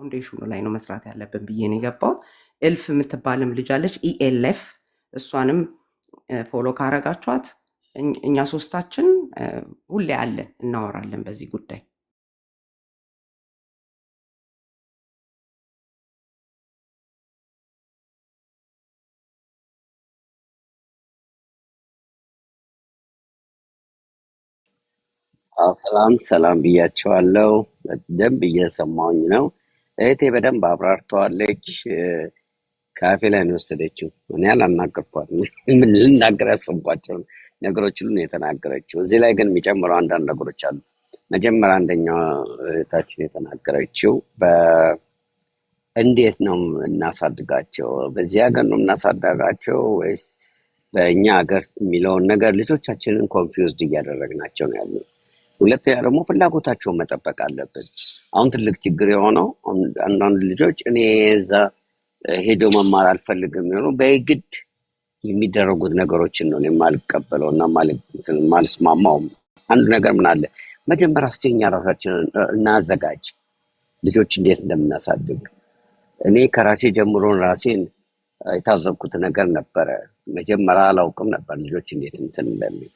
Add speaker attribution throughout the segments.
Speaker 1: foundation ኑ ላይ ነው መስራት ያለብን ብዬ ነው የገባሁት። እልፍ የምትባልም ልጅ አለች ELF፣ እሷንም follow ካረጋችኋት እኛ ሶስታችን ሁሌ አለን እናወራለን በዚህ ጉዳይ።
Speaker 2: አዎ፣ ሰላም ሰላም ብያቸዋለሁ። በደንብ እየሰማሁኝ ነው። እህቴ በደንብ አብራርተዋለች። ከአፌ ላይ ነው የወሰደችው። እኔ አላናገርኳትም። ምን ልናገር ያሰብኳቸውን ነገሮች ሁሉ ነው የተናገረችው። እዚህ ላይ ግን የሚጨምረው አንዳንድ ነገሮች አሉ። መጀመሪያ አንደኛው እህታችን የተናገረችው እንዴት ነው እናሳድጋቸው፣ በዚህ ሀገር ነው እናሳድጋቸው ወይስ በእኛ ሀገር የሚለውን ነገር ልጆቻችንን confused እያደረግናቸው ነው ያለው። ሁለተኛ ደግሞ ፍላጎታቸውን መጠበቅ አለብን። አሁን ትልቅ ችግር የሆነው አንዳንድ ልጆች እኔ እዛ ሄዶ መማር አልፈልግም የሚሉ በግድ የሚደረጉት ነገሮችን ነው የማልቀበለው እና የማልስማማውም። አንዱ ነገር ምን አለ መጀመሪያ እስቲ እኛ ራሳችንን እናዘጋጅ፣ ልጆች እንዴት እንደምናሳድግ። እኔ ከራሴ ጀምሮ ራሴን የታዘብኩት ነገር ነበረ። መጀመሪያ አላውቅም ነበር ልጆች እንዴት እንትን እንደሚል።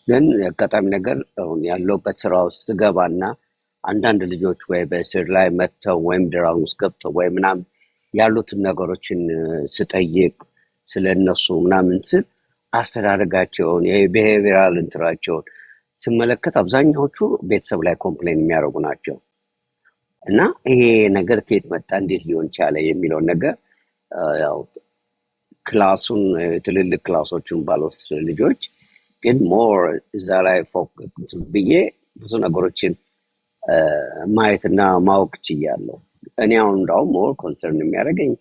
Speaker 2: ግን የአጋጣሚ ነገር አሁን ያለሁበት ስራ ውስጥ ስገባና አንዳንድ ልጆች ወይ በእስር ላይ መጥተው ወይም drug ውስጥ ገብተው ወይ ምናምን ያሉትን ነገሮችን ስጠይቅ ስለ እነሱ ምናምን ስል አስተዳደጋቸውን የ behavioral እንትናቸውን ስመለከት አብዛኛዎቹ ቤተሰብ ላይ complain የሚያደርጉ ናቸው። እና ይሄ ነገር ከየት መጣ እንዴት ሊሆን ቻለ የሚለውን ነገር ያው class ኡን ትልልቅ class ኦችን ባልወስድ ልጆች ግን more እዛ ላይ focus ብዬ ብዙ ነገሮችን ማየትና ማወቅ ችያለሁ። እኔ አሁን እንዳውም more concern የሚያደርገኝ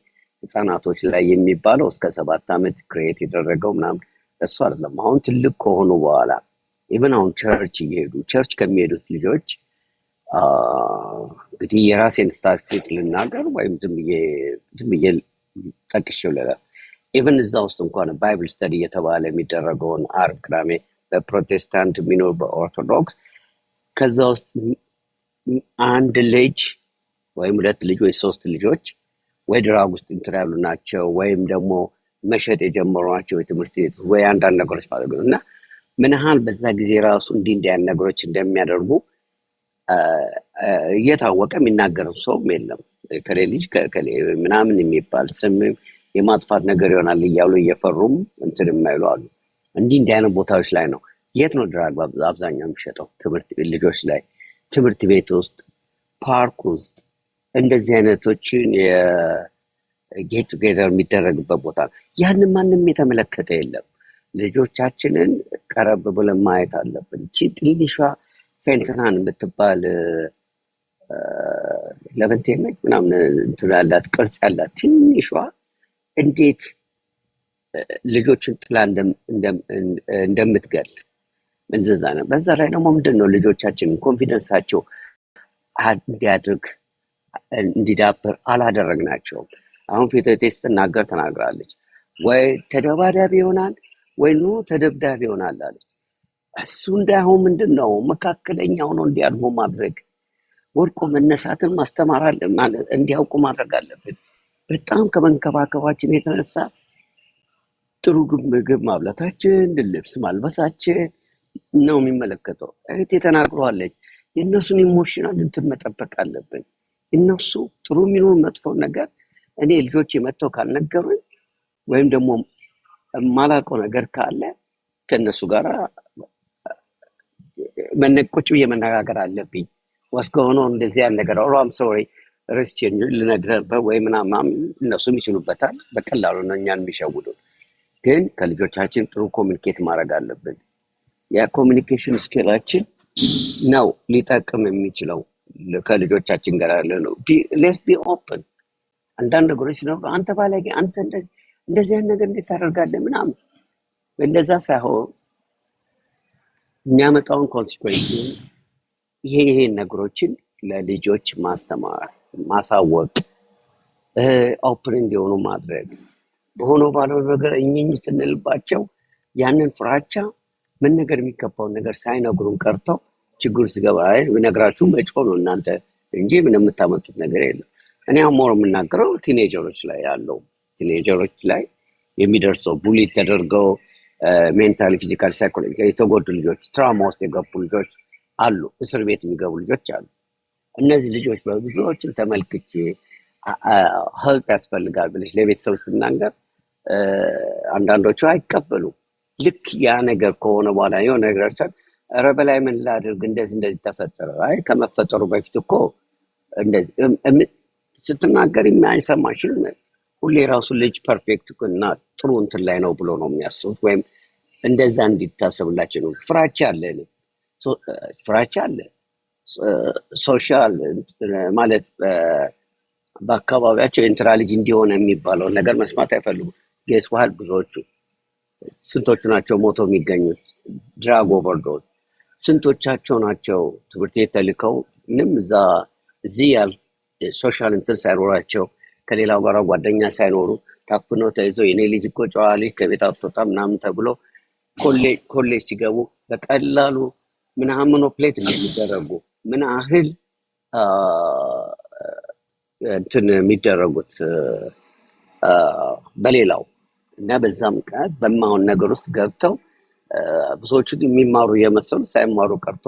Speaker 2: ህፃናቶች ላይ የሚባለው እስከ 7 ዓመት create የተደረገው ምናምን እሱ አይደለም። አሁን ትልቅ ከሆኑ በኋላ even አሁን church እየሄዱ church ከሚሄዱት ልጆች እንግዲህ የራሴን statistic ልናገር ወይም ዝም ብዬ ጠቅሼው ልለፍ። even እዛ ውስጥ እንኳን Bible study እየተባለ የሚደረገውን አርብ ቅዳሜ በፕሮቴስታንት የሚኖር በኦርቶዶክስ ከዛ ውስጥ አንድ ልጅ ወይም ሁለት ልጅ ወይ ሶስት ልጆች ወይ drug ውስጥ እንትን ያሉ ናቸው ወይም ደግሞ መሸጥ የጀመሩ ናቸው ወይ ትምህርት ቤት ወይ አንዳንድ ነገሮች ማለት ነው። እና ምን ያህል በዛ ጊዜ ራሱ እንዲህ እንዲህ አይነት ነገሮች እንደሚያደርጉ እየታወቀ የሚናገር ሰውም የለም። ከሌ ልጅ ከሌ ምናምን የሚባል ስም የማጥፋት ነገር ይሆናል እያሉ እየፈሩም እንትን የማይሉ አሉ። እንዲህ እንዲህ አይነት ቦታዎች ላይ ነው። የት ነው drug አብዛኛው የሚሸጠው? ትምህርት ቤት ልጆች ላይ፣ ትምህርት ቤት ውስጥ፣ ፓርክ ውስጥ እንደዚህ አይነቶችን የ get together የሚደረግበት ቦታ ነው። ያንን ማንም የተመለከተ የለም። ልጆቻችንን ቀረብ ብለን ማየት አለብን። እቺ ትንሿ fentanyl የምትባል ለቨንቴን ነች ምናምን እንትን ያላት ቅርጽ ያላት ትንሿ እንዴት ልጆችን ጥላ እንደምትገል እንደዛ ነው። በዛ ላይ ደግሞ ምንድነው ልጆቻችን confidence ኣቸው እንዲያድግ እንዲዳብር አላደረግናቸውም። አሁን ፊት ስትናገር ተናግራለች። ወይ ተደባዳቢ ይሆናል ወይ no ተደብዳቢ ይሆናል አለች። እሱ እንዳይሆን ምንድነው መካከለኛ ሆኖ እንዲያድጉ ማድረግ፣ ወድቆ መነሳትን ማስተማር አለ ማለት እንዲያውቁ ማድረግ አለብን። በጣም ከመንከባከባችን የተነሳ ጥሩ ምግብ ማብላታችን፣ ልብስ ማልበሳችን ነው የሚመለከተው። እህቴ ተናግሯለች። የእነሱን emotional እንትን መጠበቅ አለብን። እነሱ ጥሩ የሚሆን መጥፎ ነገር እኔ ልጆቼ መጥተው ካልነገሩኝ ወይም ደግሞ የማላውቀው ነገር ካለ ከእነሱ ጋር ቁጭ ብዬ መነጋገር አለብኝ። What's going on እንደዚህ ያለ ነገር oh I'm sorry ረስቼ ልነግርህ ነበር ወይ ምናምን እነሱም ይችሉበታል። በቀላሉ ነው እኛን የሚሸውዱን። ግን ከልጆቻችን ጥሩ communicate ማድረግ አለብን። ያ communication skill ኣችን ነው ሊጠቅም የሚችለው ከልጆቻችን ጋር ያለ ነው። Let's be open። አንዳንድ ነገሮች ሲኖሩ አንተ ባለጌ፣ አንተ እንደዚህ አይነት ነገር እንዴት ታደርጋለህ ምናምን እንደዛ ሳይሆን የሚያመጣውን consequence ይሄ ነገሮችን ለልጆች ማስተማር፣ ማሳወቅ፣ open እንዲሆኑ ማድረግ፣ በሆነው ባልሆነው ነገር እኝኝ ስንልባቸው ያንን ፍራቻ መነገር የሚገባውን ነገር ሳይነግሩን ቀርተው ችግሩ ሲገባ አይ ብነግራችሁ መጮህ ነው እናንተ እንጂ ምንም የምታመጡት ነገር የለም። እኔ አሁን more የምናገረው teenager ኦች ላይ ያለው፣ teenager ኦች ላይ የሚደርሰው bully ተደርገው mentally፣ physical፣ psychology የተጎዱ ልጆች፣ trauma ውስጥ የገቡ ልጆች አሉ። እስር ቤት የሚገቡ ልጆች አሉ። እነዚህ ልጆች በብዙዎችን ተመልክቼ help ያስፈልጋል ብለሽ ለቤተሰብ ስናገር አንዳንዶቹ አይቀበሉም። ልክ ያ ነገር ከሆነ በኋላ የሆነ ነገር ሲል ኧረ በላይ ምን ላድርግ፣ እንደዚህ እንደዚህ ተፈጠረ። አይ ከመፈጠሩ በፊት እኮ እንደዚህ ስትናገር የማይሰማሽን ሁሌ ራሱ ልጅ perfect እና ጥሩ እንትን ላይ ነው ብሎ ነው የሚያስቡት፣ ወይም እንደዛ እንዲታሰብላቸው ነው። ፍራቻ አለ፣ ፍራቻ አለ። Social ማለት በአካባቢያቸው የእንትና ልጅ እንዲሆነ የሚባለውን ነገር መስማት አይፈልጉም። Guess what፣ ብዙዎቹ ስንቶቹ ናቸው ሞተው የሚገኙት drug overdose? ስንቶቻቸው ናቸው ትምህርት ቤት ተልከው ምንም እዛ እዚህ ያል social እንትን ሳይኖራቸው፣ ከሌላው ጋር ጓደኛ ሳይኖሩ ታፍነው ተይዘው የኔ ልጅ እኮ ጨዋ ልጅ ከቤት አትወጣ ምናምን ተብሎ ኮሌጅ ሲገቡ በቀላሉ ምን ያህል manipulate እንደሚደረጉ፣ ምን ያህል እንትን የሚደረጉት በሌላው እና በዛ ምክንያት በማይሆን ነገር ውስጥ ገብተው ብዙዎቹ የሚማሩ እየመሰሉ ሳይማሩ ቀርቶ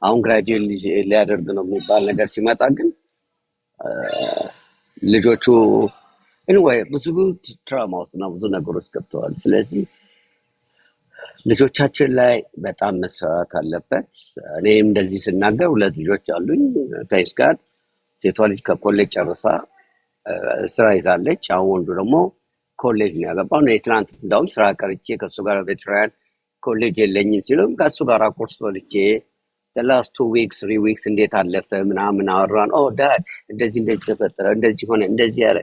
Speaker 2: አሁን graduate ሊያደርግ ነው የሚባል ነገር ሲመጣ ግን ልጆቹ anyway ብዙ trauma ውስጥ እና ብዙ ነገሮች ገብተዋል። ስለዚህ ልጆቻችን ላይ በጣም መሰራት አለበት። እኔም እንደዚህ ስናገር ሁለት ልጆች አሉኝ። Thanks God ሴቷ ልጅ ከኮሌጅ ጨርሳ ስራ ይዛለች። አሁን ወንዱ ደግሞ ኮሌጅ ነው ያገባው። እኔ ትናንት እንዳውም ስራ ቀርቼ ከእሱ ጋር veteran college የለኝም ሲሉም ከእሱ ጋር ቁርስ በልቼ last 2 weeks 3 weeks እንዴት አለፈ ምናምን አወራን። "Oh dad፣ እንደዚህ እንደዚህ ተፈጠረ፣ እንደዚህ ሆነ፣ እንደዚህ ያለ።"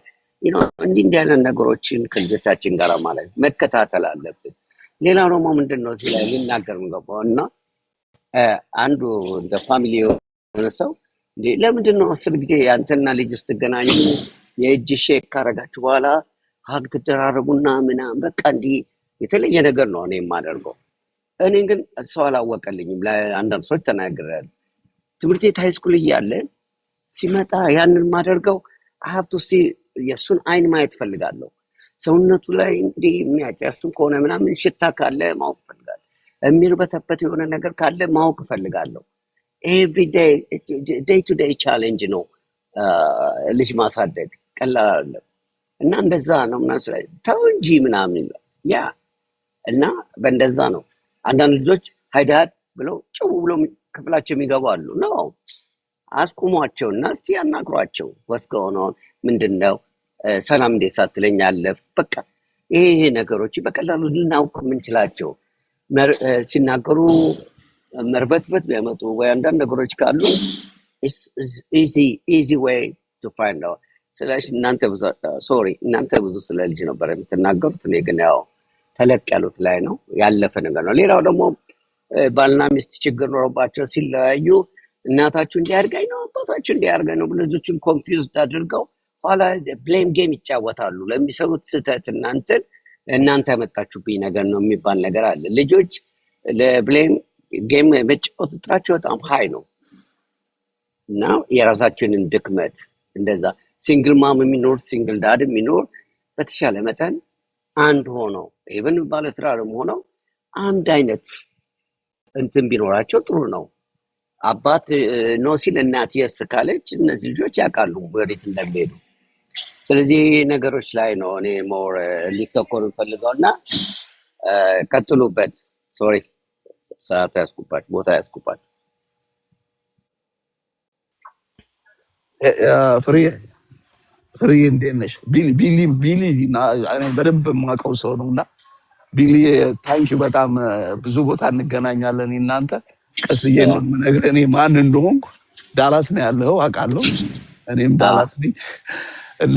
Speaker 2: እንዲህ እንዲህ ያለ ነገሮችን ከልጆቻችን ጋር ማለት መከታተል አለብን። ሌላው ደግሞ ምንድን ነው እዚህ ላይ ሊናገር የምገባው እና አንዱ እንደ family የሆነ ሰው እንዴ ለምንድን ነው 10 ጊዜ አንተና ልጅ ስትገናኙ የእጅ shake ካረጋችሁ በኋላ hug ትደራረጉና ምናምን በቃ እንዲህ የተለየ ነገር ነው እኔ የማደርገው። እኔ ግን ሰው አላወቀልኝም። ለአንዳንድ ሰዎች ተናግሬያለሁ። ትምህርት ቤት high school እያለ ሲመጣ ያንን የማደርገው I have to see፣ የእሱን አይን ማየት ፈልጋለሁ። ሰውነቱ ላይ እንግዲህ የሚያጨሱም ከሆነ ምናምን ሽታ ካለ ማወቅ እፈልጋለሁ። የሚርበተበት የሆነ ነገር ካለ ማወቅ እፈልጋለሁ። Every day to day challenge ነው ልጅ ማሳደግ፣ ቀላል አይደለም። እና እንደዛ ነው ምናምን ስለ ተው እንጂ ምናምን ይላል። Yeah፣ እና በእንደዛ ነው። አንዳንድ ልጆች "Hi dad" ብለው ጭው ብሎ ክፍላቸው የሚገቡ አሉ። No፣ አስቁሟቸው እና እስቲ ያናግሯቸው። What's going on? ምንድን ነው? ሰላም እንዴት ሳትለኝ አለፍ? በቃ ይሄ ይሄ ነገሮች በቀላሉ ልናውቅ የምንችላቸው ሲናገሩ መርበትበት ቢያመጡ ወይ አንዳንድ ነገሮች ካሉ easy way to find out። ስለዚህ እናንተ ብዙ፣ sorry፣ እናንተ ብዙ ስለ ልጅ ነበር የምትናገሩት። እኔ ግን ያው ተለቅ ያሉት ላይ ነው፣ ያለፈ ነገር ነው። ሌላው ደግሞ ባልና ሚስት ችግር ኖሮባቸው ሲለያዩ እናታችሁ እንዲያርጋኝ ነው፣ አባታችሁ እንዲያርጋኝ ነው ብሎ ልጆችን confused አድርገው ኋላ blame game ይጫወታሉ። ለሚሰሩት ስህተት እናንተን እናንተ ያመጣችሁብኝ ነገር ነው የሚባል ነገር አለ። ልጆች ለ blame game መጫወት ጥራቸው በጣም high ነው። እና የራሳችንን ድክመት እንደዛ single mom የሚኖር፣ single dad የሚኖር በተሻለ መጠን አንድ ሆነው even ባለትዳርም ሆነው አንድ አይነት እንትን ቢኖራቸው ጥሩ ነው። አባት no ሲል እናት yes ካለች እነዚህ ልጆች ያውቃሉ ወዴት እንደሚሄዱ። ስለዚህ ነገሮች ላይ ነው እኔ more ሊተኮር የምፈልገው እና ቀጥሉበት። Sorry ሰዓት ያስኩባችሁ፣ ቦታ ያስኩባችሁ።
Speaker 3: ፍሬ፣ ፍሬ እንዴት ነሽ? ቢሊ፣ ቢሊ፣ ቢሊ እኔ በደንብ የማውቀው ሰው ነው እና ቢሊ thank you በጣም። ብዙ ቦታ እንገናኛለን። እናንተ ቀስ ብዬ ነው የምነግርህ እኔ ማን እንደሆንኩ። ዳላስ ነው ያለው አውቃለሁ። እኔም ዳላስ ነኝ እና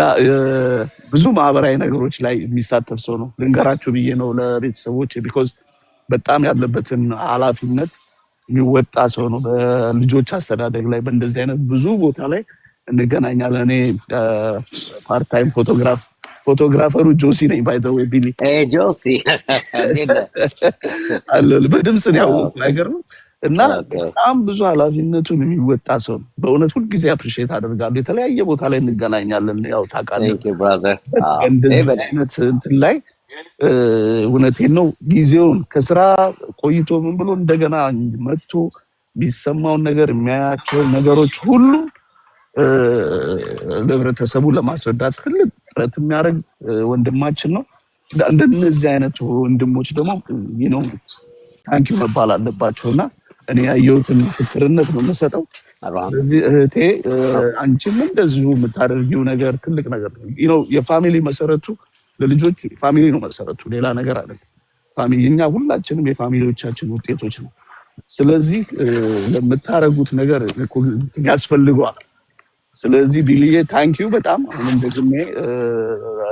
Speaker 3: ብዙ ማህበራዊ ነገሮች ላይ የሚሳተፍ ሰው ነው። ልንገራችሁ ብዬ ነው ለቤተሰቦች፣ because በጣም ያለበትን ኃላፊነት የሚወጣ ሰው ነው። በልጆች አስተዳደግ ላይ በእንደዚህ አይነት ብዙ ቦታ ላይ እንገናኛለን። እኔ part time photographer ኡ ጆሲ ነኝ። By the way ቢሊ።
Speaker 2: ጆሲ እንዴት ነህ?
Speaker 3: አለ በድምፅ ነው ያወቅኩህ። አይገርምም? እና በጣም ብዙ ኃላፊነቱን የሚወጣ ሰው ነው። በእውነት ሁልጊዜ appreciate አደርጋለሁ። የተለያየ ቦታ ላይ እንገናኛለን፣ ያው ታውቃለህ።
Speaker 2: Thank you brother።
Speaker 3: እንደዚህ አይነት እንትን ላይ እውነቴን ነው፣ ጊዜውን ከስራ ቆይቶ ምን ብሎ እንደገና መጥቶ የሚሰማውን ነገር፣ የሚያያቸውን ነገሮች ሁሉ ለህብረተሰቡ ለማስረዳት ትልቅ ጥረት የሚያደርግ ወንድማችን ነው። እንደነዚህ አይነት ወንድሞች ደግሞ ነው thank you መባል አለባቸው እና እኔ ያየሁትን ምስክርነት ነው የምሰጠው። ስለዚህ እህቴ፣ አንቺም እንደዚሁ የምታደርጊው ነገር ትልቅ ነገር ነው። የ family መሰረቱ ለልጆች family ነው መሰረቱ፣ ሌላ ነገር አይደለም። Family እኛ ሁላችንም የ family ዎቻችን ውጤቶች ነው። ስለዚህ ለምታደርጉት ነገር ያስፈልገዋል። ስለዚህ ቢልዬ thank you በጣም፣ አሁንም ደግሜ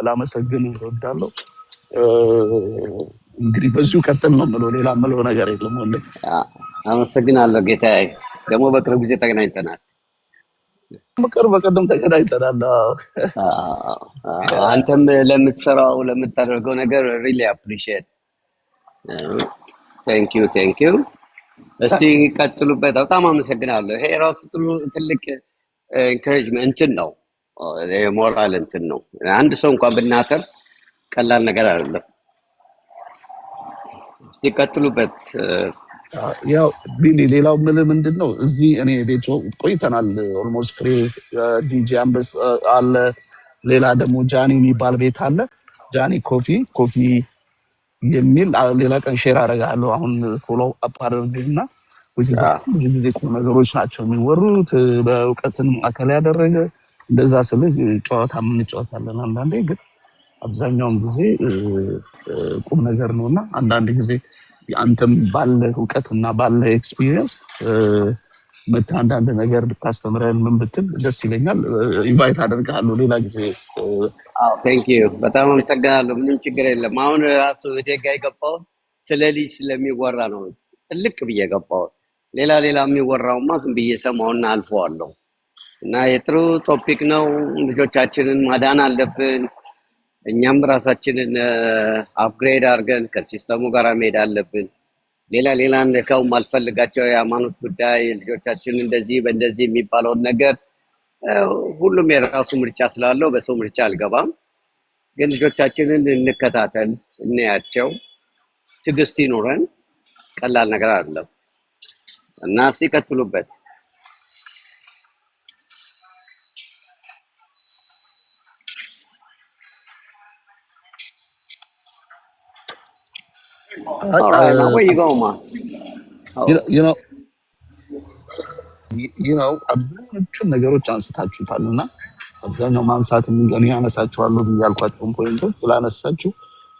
Speaker 3: ላመሰግን እወዳለሁ። እንግዲህ በዚሁ ቀጥል ነው የምለው፣ ሌላ የምለው ነገር የለም ወንድም።
Speaker 2: አመሰግናለሁ ጌታዬ። ደግሞ በቅርብ ጊዜ ተገናኝተናል።
Speaker 3: በቅርብ፣ በቀደም ተገናኝተናል።
Speaker 2: አንተም ለምትሰራው ለምታደርገው ነገር really appreciate፣ thank you, thank you። እስቲ ቀጥሉበት። በጣም አመሰግናለሁ። ይሄ ራሱ ጥሩ ትልቅ encouragement እንትን ነው፣ የሞራል እንትን ነው። አንድ ሰው እንኳን ብናተርፍ ቀላል ነገር አይደለም። እስቲ ቀጥሉበት።
Speaker 3: ያው ቢሊ፣ ሌላው የምልህ ምንድን ነው፣ እዚህ እኔ ቤት ቆይተናል። Almost ፍሬ፣ ዲጄ አንበስ አለ። ሌላ ደግሞ ጃኒ የሚባል ቤት አለ። ጃኒ coffee የሚል፣ ሌላ ቀን share አደርጋለሁ። አሁን follow up አድርግና which is በጣም ብዙ ጊዜ ቁም ነገሮች ናቸው የሚወሩት፣ በእውቀትን ማዕከል ያደረገ። እንደዛ ስልህ ጨዋታ የምንጫወታለን አንዳንዴ፣ ግን አብዛኛውን ጊዜ ቁም ነገር ነው። እና አንዳንድ ጊዜ አንተም ባለ እውቀት እና ባለ experience መተህ አንዳንድ ነገር ብታስተምረን፣ ምን ብትል ደስ ይለኛል። Invite አደርግሃለሁ ሌላ ጊዜ።
Speaker 2: Thank you፣ በጣም አመሰግናለሁ። ምንም ችግር የለም። አሁን ራሱ እቴ ጋ የገባሁት ስለ ልጅ ስለሚወራ ነው ጥልቅ ብዬ የገባሁት። ሌላ ሌላ የሚወራውማ ዝም ብዬ ሰማውና አልፈዋለሁ። እና የጥሩ topic ነው። ልጆቻችንን ማዳን አለብን። እኛም ራሳችንን upgrade አድርገን ከ system ኡ ጋር መሄድ አለብን። ሌላ ሌላ እንደከው ማልፈልጋቸው የሃይማኖት ጉዳይ፣ ልጆቻችን እንደዚህ በእንደዚህ የሚባለውን ነገር ሁሉም የራሱ ምርጫ ስላለው በሰው ምርጫ አልገባም። ግን ልጆቻችንን እንከታተል፣ እንያቸው፣ ትዕግስት ይኑረን። ቀላል ነገር አይደለም እና እስቲ ቀጥሉበት። All right, now where you going, man? Oh.
Speaker 3: አብዛኞቹን ነገሮች አንስታችሁታል እና አብዛኛው ማንሳት እኔ ያነሳችኋለሁ ብዬ ያልኳቸውን point ኦች ስላነሳችሁ፣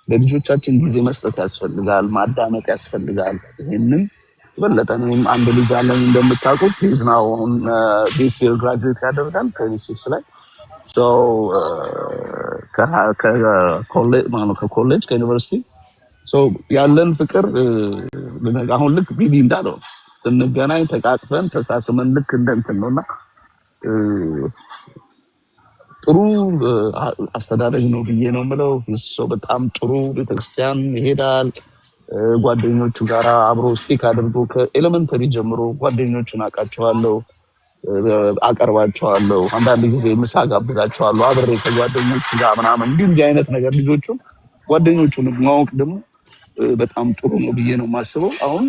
Speaker 3: ለልጆቻችን ጊዜ መስጠት ያስፈልጋል፣ ማዳመጥ ያስፈልጋል። ይህንን የበለጠ እኔም አንድ ልጅ አለኝ እንደምታውቁት፣ he's now አሁን this year graduate ያደርጋል 26 ላይ። So ከኮሌጅ፣ ከዩኒቨርሲቲ so ያለን ፍቅር አሁን ልክ ቢቢ እንዳለው ነው። ስንገናኝ ተቃቅፈን ተሳስመን ልክ እንደ እንትን ነው እና ጥሩ አስተዳደግ ነው ብዬ ነው የምለው። ሰው በጣም ጥሩ ቤተክርስቲያን ይሄዳል። ጓደኞቹ ጋር አብሮ stick አድርጎ ከ elementary ጀምሮ ጓደኞቹን አውቃቸዋለሁ፣ አቀርባቸዋለሁ። አንዳንድ ጊዜ ምሳ ጋብዛቸዋለሁ አብሬ ከጓደኞቹ ጋር ምናምን። እንዲህ እንዲህ አይነት ነገር ልጆቹን ጓደኞቹን ማወቅ ደግሞ በጣም ጥሩ ነው ብዬ ነው የማስበው። አሁን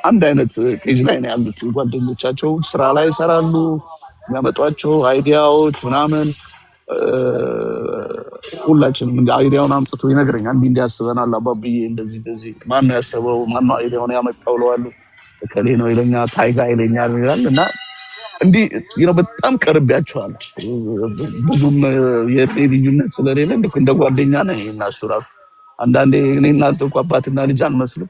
Speaker 3: አንድ አይነት page ላይ ነው ያሉት ጓደኞቻቸው፣ ስራ ላይ ይሰራሉ። የሚያመጧቸው idea ዎች ምናምን ሁላችንም እንደ idea ውን አምጥቶ ይነግረኛል። እንዲህ እንዲህ ያስበናል አባብዬ፣ እንደዚህ እንደዚህ፣ ማን ነው ያሰበው? ማን ነው idea ውን ያመጣው እለዋለሁ። እከሌ ነው ይለኛል፣ ታይጋ ይለኛል ይላል እና እንዲህ በጣም ቀርቤያቸዋለሁ። ብዙም የእድሜ ልዩነት ስለሌለ ልክ እንደ ጓደኛ ነኝ እና እሱ ራሱ አንዳንዴ እኔ እናንተ እኮ አባትና ልጅ አንመስልም፣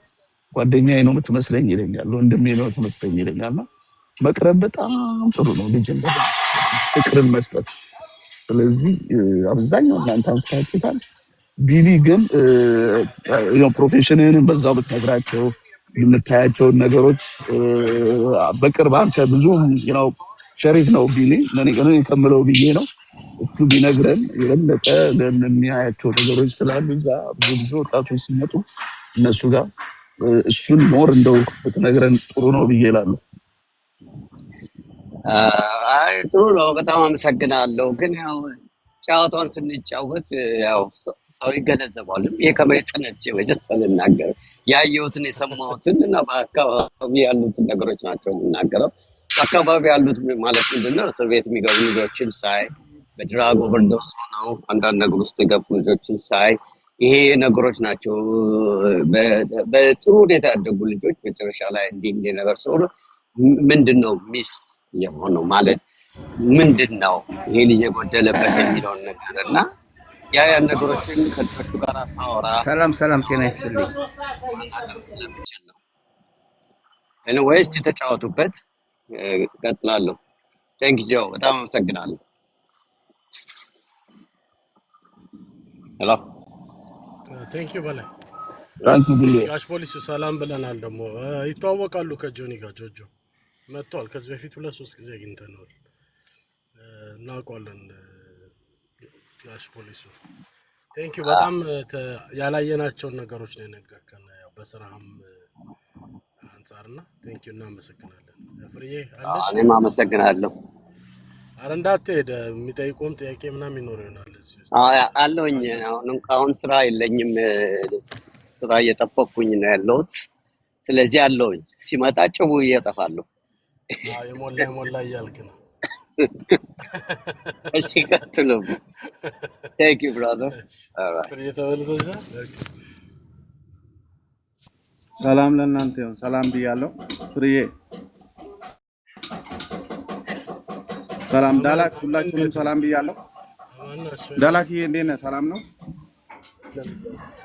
Speaker 3: ጓደኛዬ ነው የምትመስለኝ ይለኛል፣ ወንድሜ ነው የምትመስለኝ ይለኛል። እና መቅረብ በጣም ጥሩ ነው፣ ልጅን ፍቅርን መስጠት። ስለዚህ አብዛኛው እናንተ አንስታችሁታል። ቢሊ ግን profession ህንም በዛው ብትነግራቸው፣ የምታያቸውን ነገሮች በቅርብ አንተ ብዙ ነው፣ ሸሪፍ ነው ቢሊ፣ እኔ ከምለው ብዬ ነው፣ እሱ ቢነግረን የበለጠ የሚያያቸው ነገሮች ስላሉ እዛ ብዙ ብዙ ወጣቶች ሲመጡ እነሱ ጋር እሱን more እንደው ብትነግረን ጥሩ ነው ብዬ እላለሁ።
Speaker 2: አይ ጥሩ ነው። በጣም አመሰግናለሁ። ግን ያው ጨዋታውን ስንጫወት ያው ሰው ይገነዘባል። ይሄ ከመሬት ተነስቼ መቼስ አልናገርም። ያየሁትን የሰማሁትን እና በአካባቢ ያሉትን ነገሮች ናቸው የምናገረው። በአካባቢ ያሉት ማለት ምንድን ነው? እስር ቤት የሚገቡ ልጆችን ሳይ፣ በ drug overdose ሆነው አንዳንድ ነገር ውስጥ የገቡ ልጆችን ሳይ ይሄ ነገሮች ናቸው። በጥሩ ሁኔታ ያደጉ ልጆች መጨረሻ ላይ እንዲህ እንዲህ ነገር ሲሆኑ ምንድን ነው miss የሆነው፣ ማለት ምንድን ነው ይሄ ልጅ የጎደለበት የሚለውን ነገር እና ያን ነገሮችን ከልጆቹ ጋር ሳወራ
Speaker 4: ሰላም ሰላም፣ ጤና ይስጥልኝ።
Speaker 2: ማናገር ስለምችል ነው። Anyways ተጫወቱበት። እቀጥላለሁ። Thank ጆ፣ በጣም አመሰግናለሁ። Hello።
Speaker 5: Thank you በላይ።
Speaker 3: Thank you ቢሊ።
Speaker 5: ጋሽ ፖሊሱ ሰላም ብለናል። ደግሞ ይተዋወቃሉ ከጆኒ ጋር። ጆጆ መጥቷል። ከዚህ በፊት ሁለት ሶስት ጊዜ አግኝተነዋል፣ እናውቀዋለን። ጋሽ ፖሊሱ thank you በጣም። ያላየናቸውን ነገሮች ነው የነገርከን፣ ያው በስራህም አንጻርና thank you፣ እናመሰግናለን። ፍርዬ አለሽ?
Speaker 2: እኔም አመሰግናለሁ።
Speaker 5: አረ እንዳትሄድ፣ የሚጠይቁም ጥያቄ ምናምን ይኖር ይሆናል እዚህ ውስጥ።
Speaker 2: አለሁኝ። አሁን ስራ የለኝም። ስራ እየጠበቅኩኝ ነው ያለሁት። ስለዚህ አለሁኝ። ሲመጣ ጭቡ እየጠፋለሁ።
Speaker 5: አዎ፣ የሞላ የሞላ እያልክ ነው።
Speaker 2: እሺ ቀጥሉ። Thank you brother።
Speaker 5: ፍርዬ ተመልሰሻል? Okay።
Speaker 6: ሰላም ለእናንተ ይሁን። ሰላም ብያለሁ። ፍርዬ ሰላም፣
Speaker 5: አማን
Speaker 6: ዳላክ ሁላችሁንም
Speaker 5: እንዴት ነው?
Speaker 6: ሰላም ብያለሁ።
Speaker 5: አማን ናቸው?
Speaker 6: ዳላክዬ እንዴት ነህ? ሰላም ነው?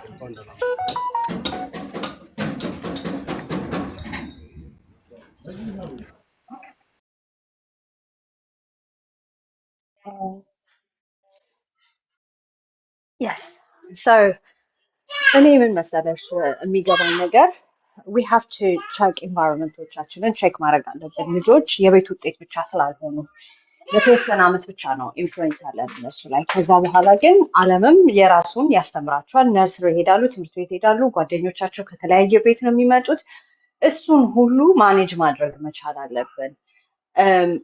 Speaker 5: እንኳን ደህና መጣህ።
Speaker 7: Yes, so እኔ ምን መሰለሽ የሚገባኝ ነገር we have to check environment ኦቻችንን check ማድረግ አለብን። ልጆች የቤት ውጤት ብቻ ስላልሆኑ ለተወሰነ ዓመት ብቻ ነው influence ያለን እነሱ ላይ። ከዛ በኋላ ግን ዓለምም የራሱን ያስተምራቸዋል። Nursery ይሄዳሉ፣ ትምህርት ቤት ይሄዳሉ፣ ጓደኞቻቸው ከተለያየ ቤት ነው የሚመጡት። እሱን ሁሉ manage ማድረግ መቻል አለብን።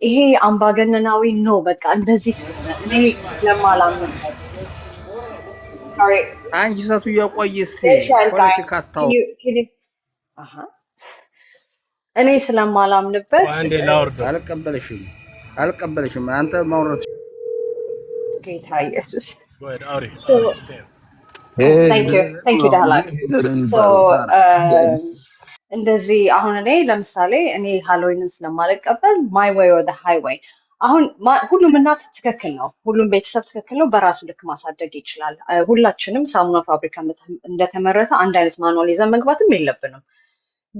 Speaker 7: ይሄ አምባገነናዊ ነው፣ በቃ እንደዚህ ስለሆነ እኔ ስለማላምንበት። Sorry.
Speaker 4: አንቺ ሴትዮ ቆይ እስቲ
Speaker 7: Israel guy,
Speaker 4: ፖለቲካ
Speaker 7: can
Speaker 4: አታውሪ።
Speaker 7: you can you አሃ እኔ ስለማላምንበት
Speaker 5: ቆይ አንዴ ላውርደው።
Speaker 4: አልቀበልሽም፣ አልቀበልሽም። አንተ ማውራት
Speaker 7: ጌታ ኢየሱስ።
Speaker 5: Go ahead፣ አውሪ።
Speaker 7: So
Speaker 5: አውሪ ተይው።
Speaker 7: thank you, thank you ዳህላክ።
Speaker 3: ሄደር
Speaker 7: So
Speaker 3: የሚባለው እግዚአብሔር ይስጥ።
Speaker 7: እንደዚህ አሁን እኔ ለምሳሌ እኔ ሃሎዊንን ስለማልቀበል my way or the highway። አሁን ሁሉም እናት ትክክል ነው፣ ሁሉም ቤተሰብ ትክክል ነው፣ በራሱ ልክ ማሳደግ ይችላል። ሁላችንም ሳሙና ፋብሪካ እንደተመረተ አንድ አይነት manual ይዘን መግባትም የለብንም።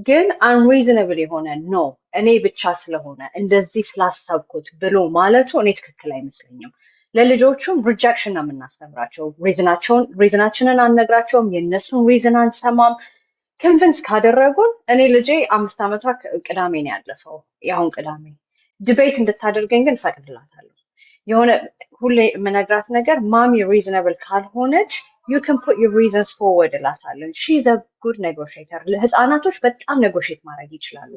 Speaker 7: ግን unreasonable የሆነ no እኔ ብቻ ስለሆነ እንደዚህ ስላሰብኩት ብሎ ማለቱ እኔ ትክክል አይመስለኝም። ለልጆቹም rejection ነው የምናስተምራቸው። Reason ኣችንን አንነግራቸውም፣ የእነሱን reason አንሰማም። Convince ካደረጉን እኔ ልጄ 5 ዓመቷ ቅዳሜ ነው ያለፈው፣ የአሁን ቅዳሜ debate እንድታደርገኝ ግን ፈቅድላታለሁ። የሆነ ሁሌ የምነግራት ነገር mommy reasonable ካልሆነች you can put your reasons forward እላታለሁ። She is a good negotiator። ህፃናቶች በጣም negotiate ማድረግ ይችላሉ።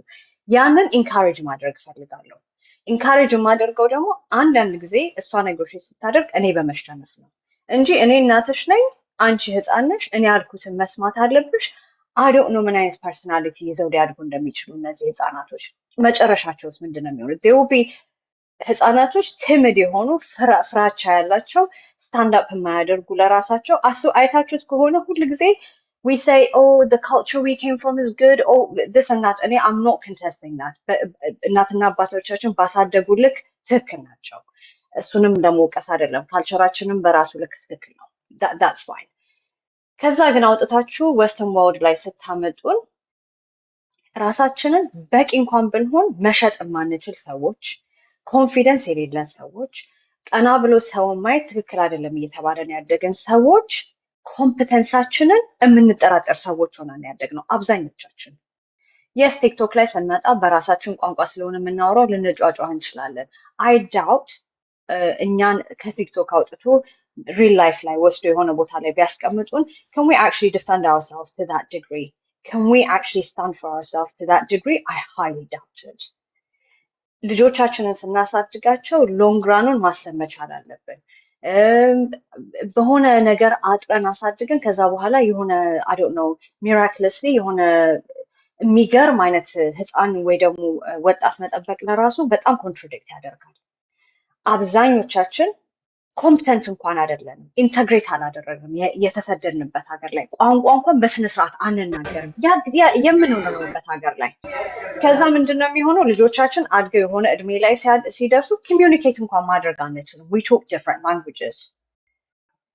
Speaker 7: ያንን encourage ማድረግ እፈልጋለሁ። Encourage የማደርገው ደግሞ አንዳንድ ጊዜ እሷ negotiate ስታደርግ እኔ በመሸነፍ ነው እንጂ እኔ እናትሽ ነኝ፣ አንቺ ህፃን ነሽ፣ እኔ ያልኩትን መስማት አለብሽ። I don't know ምን አይነት personality ይዘው ሊያድጉ እንደሚችሉ እነዚህ ህፃናቶች። መጨረሻቸውስ ምንድን ነው የሚሆኑት? They will be ህፃናቶች timid የሆኑ፣ ፍራቻ ያላቸው፣ stand up የማያደርጉ ለራሳቸው። አስብ አይታችሁት ከሆነ ሁል ጊዜ we say, "Oh, the culture we came from is good," oh, this and that። እኔ I'm not contesting that። እናትና አባቶቻችን ባሳደጉ ልክ ትክክል ናቸው። እሱንም ለመውቀስ አይደለም። Culture ኣችንም በራሱ ልክ ትክክል ነው። That's fine። ከዛ ግን አውጥታችሁ western world ላይ ስታመጡን ራሳችንን በቂ እንኳን ብንሆን መሸጥ የማንችል ሰዎች፣ confidence የሌለን ሰዎች፣ ቀና ብሎ ሰውን ማየት ትክክል አይደለም እየተባለን ያደግን ሰዎች፣ competence ኣችንን የምንጠራጠር ሰዎች ሆነን ያደግነው አብዛኞቻችን። Yes, ቲክቶክ ላይ ስንመጣ በራሳችን ቋንቋ ስለሆነ የምናወራው ልንጫጫህ እንችላለን። I doubt እኛን ከቲክቶክ አውጥቶ real life ላይ ወስዶ የሆነ ቦታ ላይ ቢያስቀምጡን can we actually defend ourselves to that degree? Can we actually stand for ourselves to that degree? I highly doubt it. ልጆቻችንን ስናሳድጋቸው long run ኑን ማሰብ መቻል አለብን። በሆነ ነገር አጥረን አሳድገን ከዛ በኋላ የሆነ I don't know miraculously የሆነ የሚገርም አይነት ህፃን ወይ ደግሞ ወጣት መጠበቅ ለራሱ በጣም contradict ያደርጋል። አብዛኞቻችን competent እንኳን አይደለንም፣ integrate አላደረግንም። የተሰደድንበት ሀገር ላይ ቋንቋ እንኳን በስነ ስርዓት አንናገርም የምንኖርበት ሀገር ላይ። ከዛ ምንድን ነው የሚሆነው? ልጆቻችን አድገው የሆነ እድሜ ላይ ሲደርሱ communicate እንኳን ማድረግ አንችልም። We talk different languages።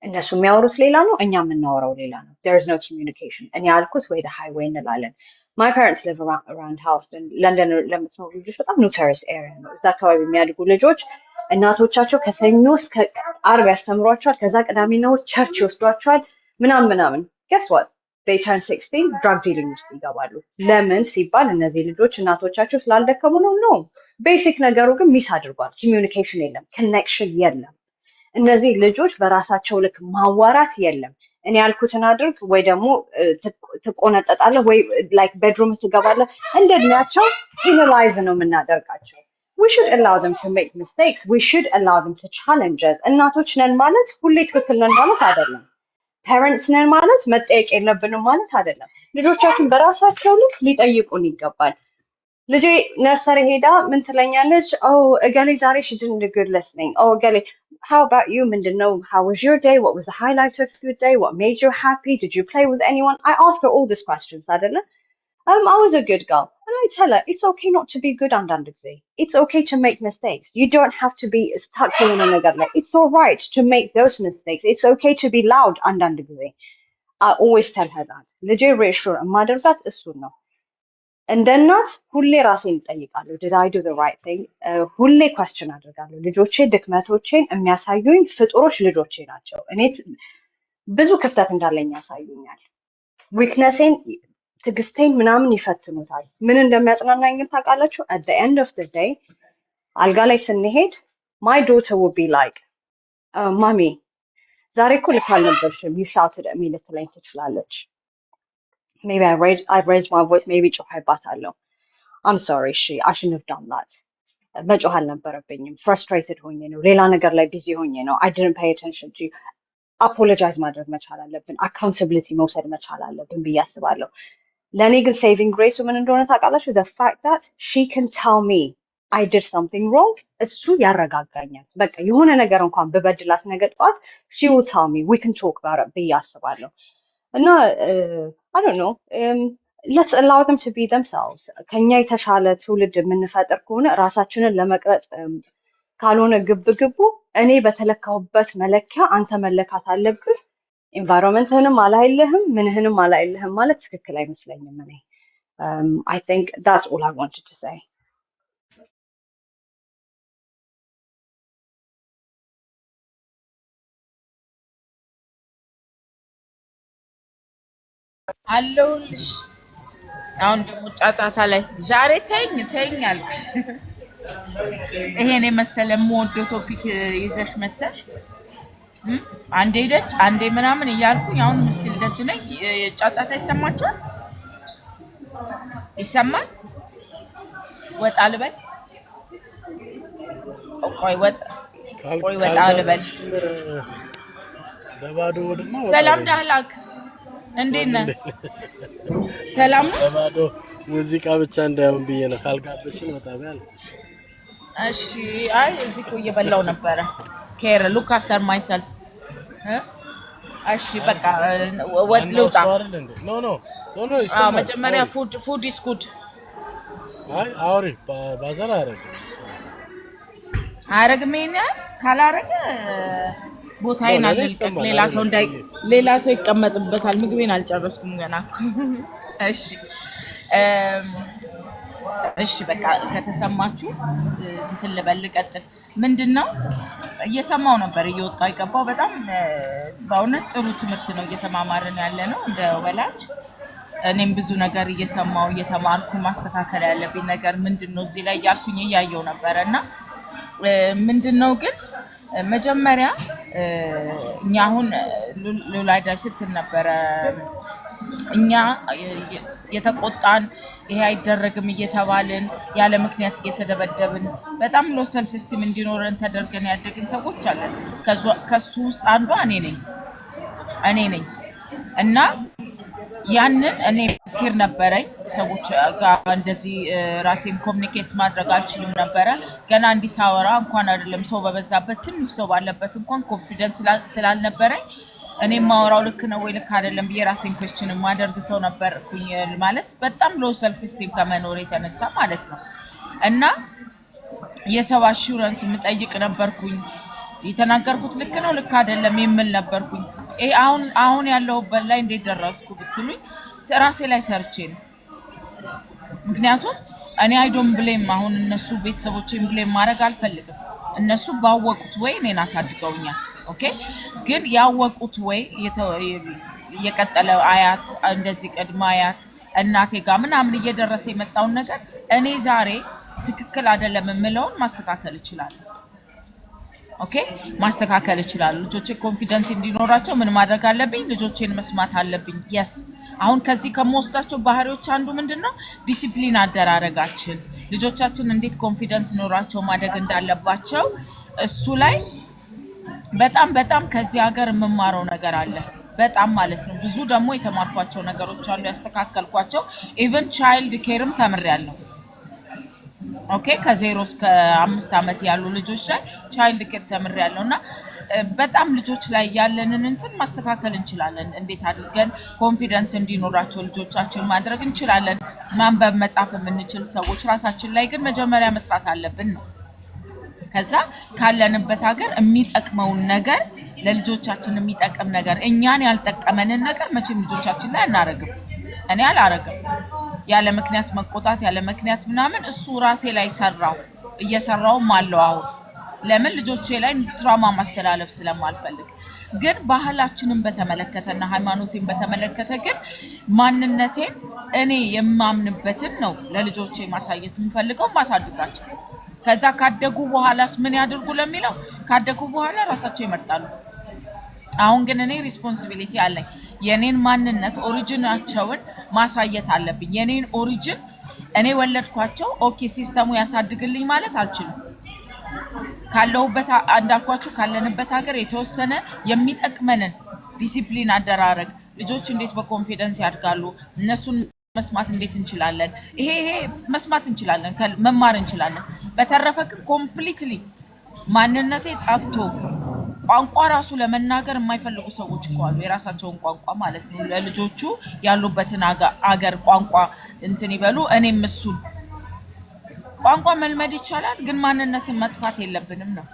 Speaker 7: እነሱ የሚያወሩት ሌላ ነው፣ እኛ የምናወራው ሌላ ነው። There is no communication። እኔ ያልኩት ወይ highway እንላለን። My parents live around Harlesden። ለንደን ለምትኖሩ ልጆች በጣም notorious area ነው። እዛ አካባቢ የሚያድጉ ልጆች እናቶቻቸው ከሰኞ እስከ ዓርብ ያስተምሯቸዋል። ከዛ ቅዳሜና እሑድ church ይወስዷቸዋል ምናምን ምናምን። Guess what, they turn 16 drug dealing ውስጥ ይገባሉ። ለምን ሲባል እነዚህ ልጆች እናቶቻቸው ስላልደከሙ ነው? No፣ basic ነገሩ ግን miss አድርጓል። Communication የለም፣ connection የለም። እነዚህ ልጆች በራሳቸው ልክ ማዋራት የለም። እኔ ያልኩትን አድርግ ወይ ደግሞ ትቆነጠጣለህ ወይ like bedroom ትገባለህ። እንደ እድሜያቸው penalize ነው የምናደርጋቸው። We should allow them to make mistakes. We should allow them to challenge us. እናቶች ነን ማለት ሁሌ ትክክል ነን ማለት አይደለም። Parents ነን ማለት መጠየቅ የለብንም ማለት አይደለም። ልጆቻችን በራሳቸው ልክ ሊጠይቁን ይገባል። ልጄ nursery ሄዳ ምን ትለኛለች? Oh እገሌ ዛሬ she didn't do good listening. Oh እገሌ how about you? ምንድን ነው? How was your day? What was the highlight of your day? What made you happy? Did you play with anyone? I ask her all these questions አይደለ? I was a good girl. And I tell her it's okay not to be good አንዳንድ ጊዜ። It's okay to make mistakes. You don't have to be stuck የሆነ ነገር ላይ። It's all right to make those mistakes. It's okay to be loud አንዳንድ ጊዜ። I always tell her that. ልጄ reassure የማደርጋት እሱን ነው። እንደ እናት ሁሌ ራሴን እጠይቃለሁ። Did I do the right thing? ሁሌ question አደርጋለሁ። ልጆቼ ድክመቶቼን የሚያሳዩኝ ፍጡሮች ልጆቼ ናቸው። እኔ ብዙ ክፍተት እንዳለኝ ያሳዩኛል። Weakness ኤን፣ ትዕግስቴን ምናምን ይፈትኑታል። ምን እንደሚያጽናናኝ ግን ታውቃላችሁ? At the end of the day አልጋ ላይ ስንሄድ my daughter will be like, "Mommy ዛሬ እኮ ልክ አልነበርሽም፣ you shouted at me" ልትለኝ ትችላለች። Maybe I raised my voice, maybe ጮኸባታለሁ። I'm sorry እሺ፣ I shouldn't have done that። መጮህ አልነበረብኝም። Frustrated ሆኜ ነው፣ ሌላ ነገር ላይ busy ሆኜ ነው። I didn't pay attention to you። Apologize ማድረግ መቻል አለብን። Accountability መውሰድ መቻል አለብን ብዬ አስባለሁ። ለእኔ ግን saving grace ኡ ምን እንደሆነ ታውቃላችሁ? The fact that she can tell me I did something wrong እሱ ያረጋጋኛል። በቃ የሆነ ነገር እንኳን ብበድላት ነገ ጠዋት she will tell me, we can talk about it ብዬ አስባለሁ። እና I don't know, let's allow them to be themselves። ከኛ የተሻለ ትውልድ የምንፈጥር ከሆነ ራሳችንን ለመቅረጽ ካልሆነ ግብ ግቡ እኔ በተለካሁበት መለኪያ አንተ መለካት አለብህ፣ environment ህንም አላይልህም ምንህንም አላይልህም ማለት ትክክል አይመስለኝም። እኔ I think that's all I wanted to say።
Speaker 8: አለሁልሽ። አሁን ደግሞ ጫጫታ ላይ ዛሬ ተኝ ተኝ አልኩሽ። ይሄን የመሰለ የምወደው topic ይዘሽ መተሽ አንዴ ደጅ አንዴ ምናምን እያልኩኝ አሁን still ደጅ ነኝ። ጫጫታ ይሰማችኋል? ይሰማል? ወጣ ልበል? ቆይ ወጣ ቆይ ወጣ ልበል።
Speaker 5: ካልጋበዝሽን በባዶ ወድማ ወጣ
Speaker 8: ሰላም
Speaker 5: በይ።
Speaker 8: ዳህላክ፣ እንዴት ነህ? ሰላም ነው?
Speaker 5: በባዶ ሙዚቃ ብቻ እንዳይሆን ብዬ ነው። ካልጋበዝሽን ወጣ በይ አልኩሽ።
Speaker 8: እሺ። አይ እዚህ እኮ እየበላው ነበረ። Care look after myself። እሺ በቃ
Speaker 5: ዋናው
Speaker 8: ልውጣ።
Speaker 5: እሱ አይደል እንዴ? No, no, no, no
Speaker 8: አዎ
Speaker 5: ይሰማል።
Speaker 8: መጀመሪያ
Speaker 5: አውሪ።
Speaker 8: Food is good።
Speaker 5: አይ አውሪ፣ bother አያደርግም። ይሰማል።
Speaker 8: አያረግም። ይሄን ያህል ካላረገ
Speaker 5: No
Speaker 8: ቦታዬን
Speaker 5: ለእኔ
Speaker 8: አልልቀቅ።
Speaker 5: ይሰማል።
Speaker 8: ሌላ ሰው
Speaker 5: አይደለም
Speaker 8: እንዳይ
Speaker 5: ፍርዬ።
Speaker 8: ሌላ ሰው ይቀመጥበታል። ምግቤን አልጨረስኩም ገና እኮ። እሺ እሺ በቃ ከተሰማችሁ እንትን ልበል ልቀጥል። ምንድን ነው እየሰማው ነበር እየወጣው የገባው። በጣም በእውነት ጥሩ ትምህርት ነው እየተማማርን ያለ ነው እንደ ወላጅ። እኔም ብዙ ነገር እየሰማው እየተማርኩ ማስተካከል ያለብኝ ነገር ምንድን ነው እዚህ ላይ እያልኩኝ እያየው ነበረ። እና ምንድን ነው ግን መጀመሪያ እኛ አሁን ሉላይዳ ስትል ነበረ። እኛ የተቆጣን፣ ይሄ አይደረግም እየተባልን፣ ያለ ምክንያት እየተደበደብን፣ በጣም low self esteem እንዲኖረን ተደርገን ያደግን ሰዎች አለን። ከሱ ውስጥ አንዷ እኔ ነኝ እና ያንን እኔ fear ነበረኝ። ሰዎች ጋር እንደዚህ ራሴን communicate ማድረግ አልችልም ነበረ። ገና እንዲህ ሳወራ እንኳን አይደለም ሰው በበዛበት፣ ትንሽ ሰው ባለበት እንኳን confidence ስላልነበረኝ እኔ የማወራው ልክ ነው ወይ ልክ አይደለም ብዬ ራሴን question የማደርግ ሰው ነበርኩኝ። ማለት በጣም low self esteem ከመኖር የተነሳ ማለት ነው እና የሰው assurance የምጠይቅ ነበርኩኝ። የተናገርኩት ልክ ነው ልክ አይደለም የምል ነበርኩኝ። ይሄ አሁን አሁን ያለሁበት ላይ እንዴት ደረስኩ ብትሉኝ ራሴ ላይ ሰርቼ ነው። ምክንያቱም እኔ I don't blame፣ አሁን እነሱ ቤተሰቦቼን blame ማድረግ አልፈልግም። እነሱ ባወቁት way እኔን አሳድገውኛል። Okay፣ ግን ያወቁት way እየቀጠለ አያት፣ እንደዚህ ቅድመ አያት፣ እናቴ ጋር ምናምን እየደረሰ የመጣውን ነገር እኔ ዛሬ ትክክል አይደለም የምለውን ማስተካከል እችላለሁ። Okay፣ ማስተካከል እችላለሁ። ልጆቼ confidence እንዲኖራቸው ምን ማድረግ አለብኝ? ልጆቼን መስማት አለብኝ። Yes፣ አሁን ከዚህ ከምወስዳቸው ባህሪዎች አንዱ ምንድን ነው? ዲሲፕሊን አደራረጋችን፣ ልጆቻችን እንዴት confidence ኖሯቸው ማደግ እንዳለባቸው እሱ ላይ በጣም በጣም ከዚህ ሀገር የምማረው ነገር አለ። በጣም ማለት ነው። ብዙ ደግሞ የተማርኳቸው ነገሮች አሉ፣ ያስተካከልኳቸው። Even child care ም ተምሬያለሁ። Okay፣ ከ0 እስከ 5 ዓመት ያሉ ልጆች ላይ child care ተምሬያለሁ እና በጣም ልጆች ላይ ያለንን እንትን ማስተካከል እንችላለን። እንዴት አድርገን confidence እንዲኖራቸው ልጆቻችን ማድረግ እንችላለን። ማንበብ መጻፍ የምንችል ሰዎች ራሳችን ላይ ግን መጀመሪያ መስራት አለብን ነው። ከዛ ካለንበት ሀገር የሚጠቅመውን ነገር፣ ለልጆቻችን የሚጠቅም ነገር፣ እኛን ያልጠቀመንን ነገር መቼም ልጆቻችን ላይ አናረግም። እኔ አላረግም። ያለ ምክንያት መቆጣት፣ ያለ ምክንያት ምናምን፣ እሱ ራሴ ላይ ሰራው፣ እየሰራውም አለው አሁን። ለምን? ልጆቼ ላይ trauma ማስተላለፍ ስለማልፈልግ። ግን ባህላችንን በተመለከተና ሃይማኖቴን በተመለከተ ግን ማንነቴን እኔ የማምንበትን ነው ለልጆቼ ማሳየት የምፈልገው፣ ማሳድጋቸው። ከዛ ካደጉ በኋላስ ምን ያድርጉ ለሚለው ካደጉ በኋላ ራሳቸው ይመርጣሉ። አሁን ግን እኔ responsibility አለኝ። የኔን ማንነት origin ኣቸውን ማሳየት አለብኝ። የኔን origin እኔ ወለድኳቸው፣ okay system ኡ ያሳድግልኝ ማለት አልችልም። ካለሁበት፣ እንዳልኳችሁ ካለንበት ሀገር የተወሰነ የሚጠቅመንን ዲሲፕሊን አደራረግ፣ ልጆች እንዴት በ confidence ያድጋሉ፣ እነሱን መስማት እንዴት እንችላለን፣ ይሄ ይሄ መስማት እንችላለን፣ መማር እንችላለን። በተረፈ ግን completely ማንነቴ ጠፍቶ ቋንቋ ራሱ ለመናገር የማይፈልጉ ሰዎች እኮ አሉ። የራሳቸውን ቋንቋ ማለት ነው። ለልጆቹ ያሉበትን አገር ቋንቋ እንትን ይበሉ። እኔም እሱን ቋንቋ መልመድ ይቻላል፣ ግን ማንነትን መጥፋት የለብንም ነው።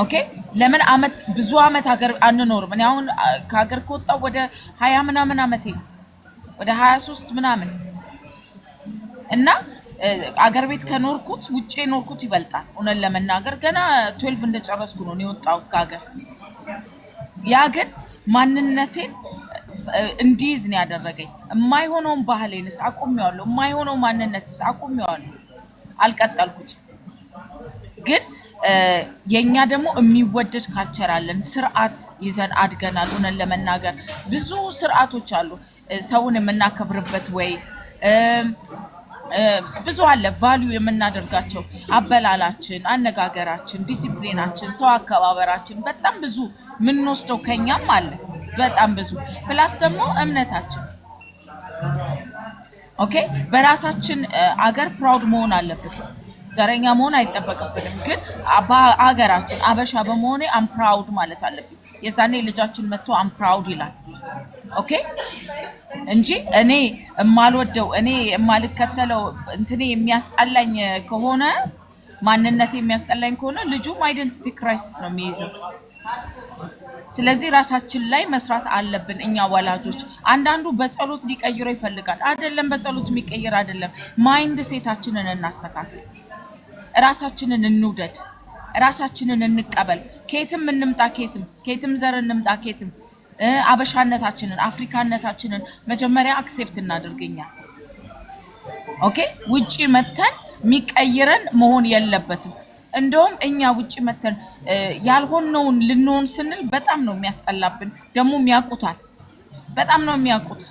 Speaker 8: Okay፣ ለምን አመት ብዙ አመት ሀገር አንኖርም? እኔ አሁን ከሀገር ከወጣሁ ወደ 20 ምናምን አመቴ ነው፣ ወደ 23 ምናምን እና አገር ቤት ከኖርኩት ውጭ የኖርኩት ይበልጣል። እውነት ለመናገር ገና 12 እንደጨረስኩ ነው እኔ የወጣሁት ከሀገር። ያ ግን ማንነቴን እንዲይዝ ነው ያደረገኝ። የማይሆነውን ባህሌንስ አቁሜዋለሁ። የማይሆነው ማንነትስ አቁሜዋለሁ። አልቀጠልኩትም። ግን የእኛ ደግሞ የሚወደድ culture አለን። ስርዓት ይዘን አድገናል። እውነት ለመናገር ብዙ ስርዓቶች አሉ። ሰውን የምናከብርበት ወይ ብዙ አለ። Value የምናደርጋቸው አበላላችን፣ አነጋገራችን፣ ዲሲፕሊናችን፣ ሰው አከባበራችን በጣም ብዙ የምንወስደው ከኛም አለ። በጣም ብዙ፣ plus ደግሞ እምነታችን። Okay፣ በራሳችን አገር proud መሆን አለብን። ዘረኛ መሆን አይጠበቅብንም። ግን በአገራችን አበሻ በመሆኔ I'm proud ማለት አለብኝ። የዛኔ ልጃችን መጥቶ I'm proud ይላል። Okay፣ እንጂ እኔ የማልወደው፣ እኔ የማልከተለው፣ እንትኔ የሚያስጠላኝ ከሆነ፣ ማንነቴ የሚያስጠላኝ ከሆነ ልጁም identity crisis ነው የሚይዘው። ስለዚህ ራሳችን ላይ መስራት አለብን እኛ ወላጆች። አንዳንዱ በጸሎት ሊቀይረው ይፈልጋል። አይደለም፣ በጸሎት የሚቀይር አይደለም። Mindset ኣችንን እናስተካክል። ራሳችንን እንውደድ። ራሳችንን እንቀበል። ከየትም እንምጣ፣ ከየትም ከየትም ዘር እንምጣ፣ ከየትም አበሻነታችንን፣ አፍሪካነታችንን መጀመሪያ accept እናድርግ እኛ። Okay፣ ውጪ መተን የሚቀይረን መሆን የለበትም። እንደውም እኛ ውጪ መተን ያልሆነውን ልንሆን ስንል በጣም ነው የሚያስጠላብን። ደግሞ ያውቁታል፣ በጣም ነው የሚያውቁት።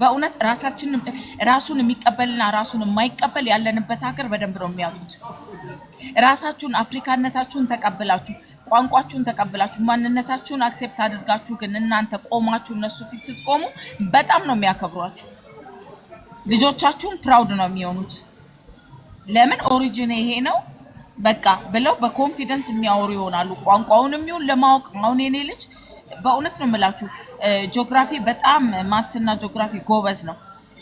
Speaker 8: በእውነት ራሳችን ራሱን የሚቀበልና ራሱን የማይቀበል ያለንበት ሀገር በደንብ ነው የሚያውቁት። ራሳችሁን አፍሪካነታችሁን ተቀብላችሁ፣ ቋንቋችሁን ተቀብላችሁ፣ ማንነታችሁን accept አድርጋችሁ ግን እናንተ ቆማችሁ እነሱ ፊት ስትቆሙ በጣም ነው የሚያከብሯችሁ። ልጆቻችሁን proud ነው የሚሆኑት። ለምን origin ይሄ ነው በቃ ብለው በ confidence የሚያወሩ ይሆናሉ። ቋንቋውንም ይሁን ለማወቅ አሁን የኔ ልጅ በእውነት ነው የምላችሁ ጂኦግራፊ በጣም maths እና ጂኦግራፊ ጎበዝ ነው።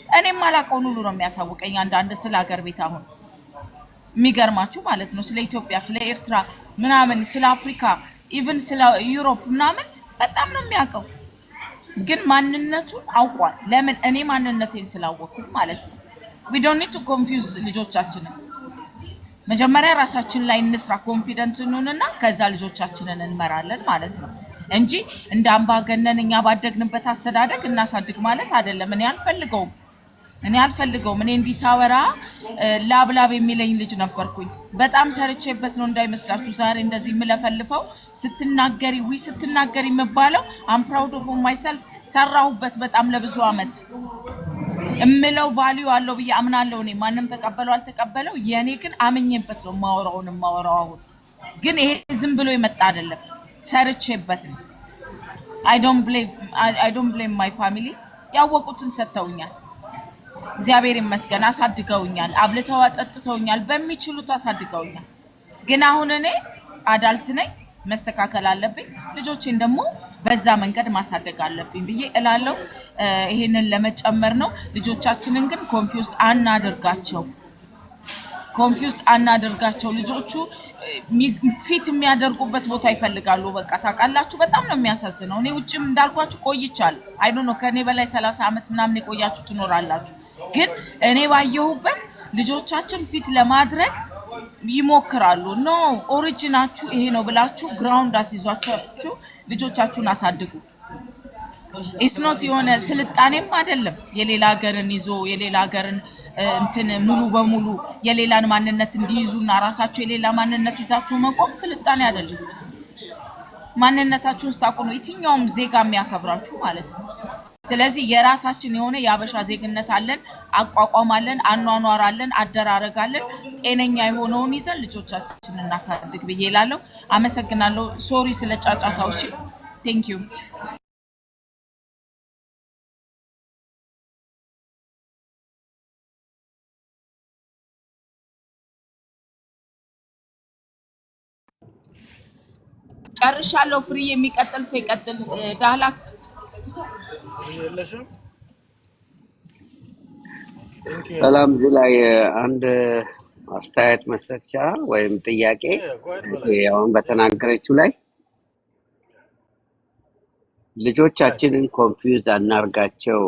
Speaker 8: እኔም አላውቀውን ሁሉ ነው የሚያሳውቀኝ አንዳንድ ስለ ሀገር ቤት፣ አሁን የሚገርማችሁ ማለት ነው፣ ስለ ኢትዮጵያ፣ ስለ ኤርትራ ምናምን፣ ስለ አፍሪካ፣ even ስለ Europe ምናምን በጣም ነው የሚያውቀው። ግን ማንነቱን አውቋል። ለምን? እኔ ማንነቴን ስላወቅኩ ማለት ነው። We don't need to confuse ልጆቻችንን። መጀመሪያ ራሳችን ላይ እንስራ፣ confident እንሁንና ከዛ ልጆቻችንን እንመራለን ማለት ነው እንጂ እንደ አምባገነን እኛ ባደግንበት አስተዳደግ እናሳድግ ማለት አይደለም። እኔ አልፈልገውም። እኔ አልፈልገውም። እኔ እንዲህ ሳወራ ላብላብ የሚለኝ ልጅ ነበርኩኝ። በጣም ሰርቼበት ነው እንዳይመስላችሁ ዛሬ እንደዚህ የምለፈልፈው። ስትናገሪ ዊ ስትናገሪ የምባለው I'm proud of myself። ሰራሁበት በጣም ለብዙ አመት። እምለው value አለው ብዬ አምናለሁ። እኔ ማንም ተቀበለው አልተቀበለው፣ የእኔ ግን አምኜበት ነው የማወራው። አሁን ግን ይሄ ዝም ብሎ የመጣ አይደለም፣ ሰርቼበት ነው። I don't blame my family። ያወቁትን ሰጥተውኛል። እግዚአብሔር ይመስገን አሳድገውኛል። አብልተው አጠጥተውኛል፣ በሚችሉት አሳድገውኛል። ግን አሁን እኔ adult ነኝ፣ መስተካከል አለብኝ። ልጆቼን ደግሞ በዛ መንገድ ማሳደግ አለብኝ ብዬ እላለሁ። ይሄንን ለመጨመር ነው። ልጆቻችንን ግን confused አናድርጋቸው፣ confused አናድርጋቸው። ልጆቹ fit የሚያደርጉበት ቦታ ይፈልጋሉ። በቃ ታውቃላችሁ፣ በጣም ነው የሚያሳዝነው። እኔ ውጭም እንዳልኳችሁ ቆይቻለሁ። I don't know፣ ከእኔ በላይ 30 ዓመት ምናምን የቆያችሁ ትኖራላችሁ። ግን እኔ ባየሁበት ልጆቻችን fit ለማድረግ ይሞክራሉ። No፣ origin ኣችሁ ይሄ ነው ብላችሁ ground አስይዟችሁ ልጆቻችሁን አሳድጉ። It's not የሆነ ስልጣኔም አይደለም። የሌላ ሀገርን ይዞ የሌላ ሀገርን እንትን ሙሉ በሙሉ የሌላን ማንነት እንዲይዙና ራሳቸው የሌላ ማንነት ይዛችሁ መቆም ስልጣኔ አይደለም። ማንነታችሁን ስታውቁ ነው የትኛውም ዜጋ የሚያከብራችሁ ማለት ነው። ስለዚህ የራሳችን የሆነ የአበሻ ዜግነት አለን፣ አቋቋም አለን፣ አኗኗር አለን፣ አደራረግ አለን። ጤነኛ የሆነውን ይዘን ልጆቻችንን እናሳድግ ብዬ እላለሁ። አመሰግናለሁ። Sorry ስለ ጫጫታዎች። Thank you። ጨርሻለሁ። ፍሪ የሚቀጥል ሰው ይቀጥል። ዳህላክ።
Speaker 5: ፍሪ የለሽም? Thank you።
Speaker 2: ሰላም፣ እዚህ ላይ አንድ አስተያየት መስጠት ይቻላል ወይም ጥያቄ?
Speaker 5: Go ahead በላይ።
Speaker 2: አሁን በተናገረችው ላይ ልጆቻችንን confuse አናርጋቸው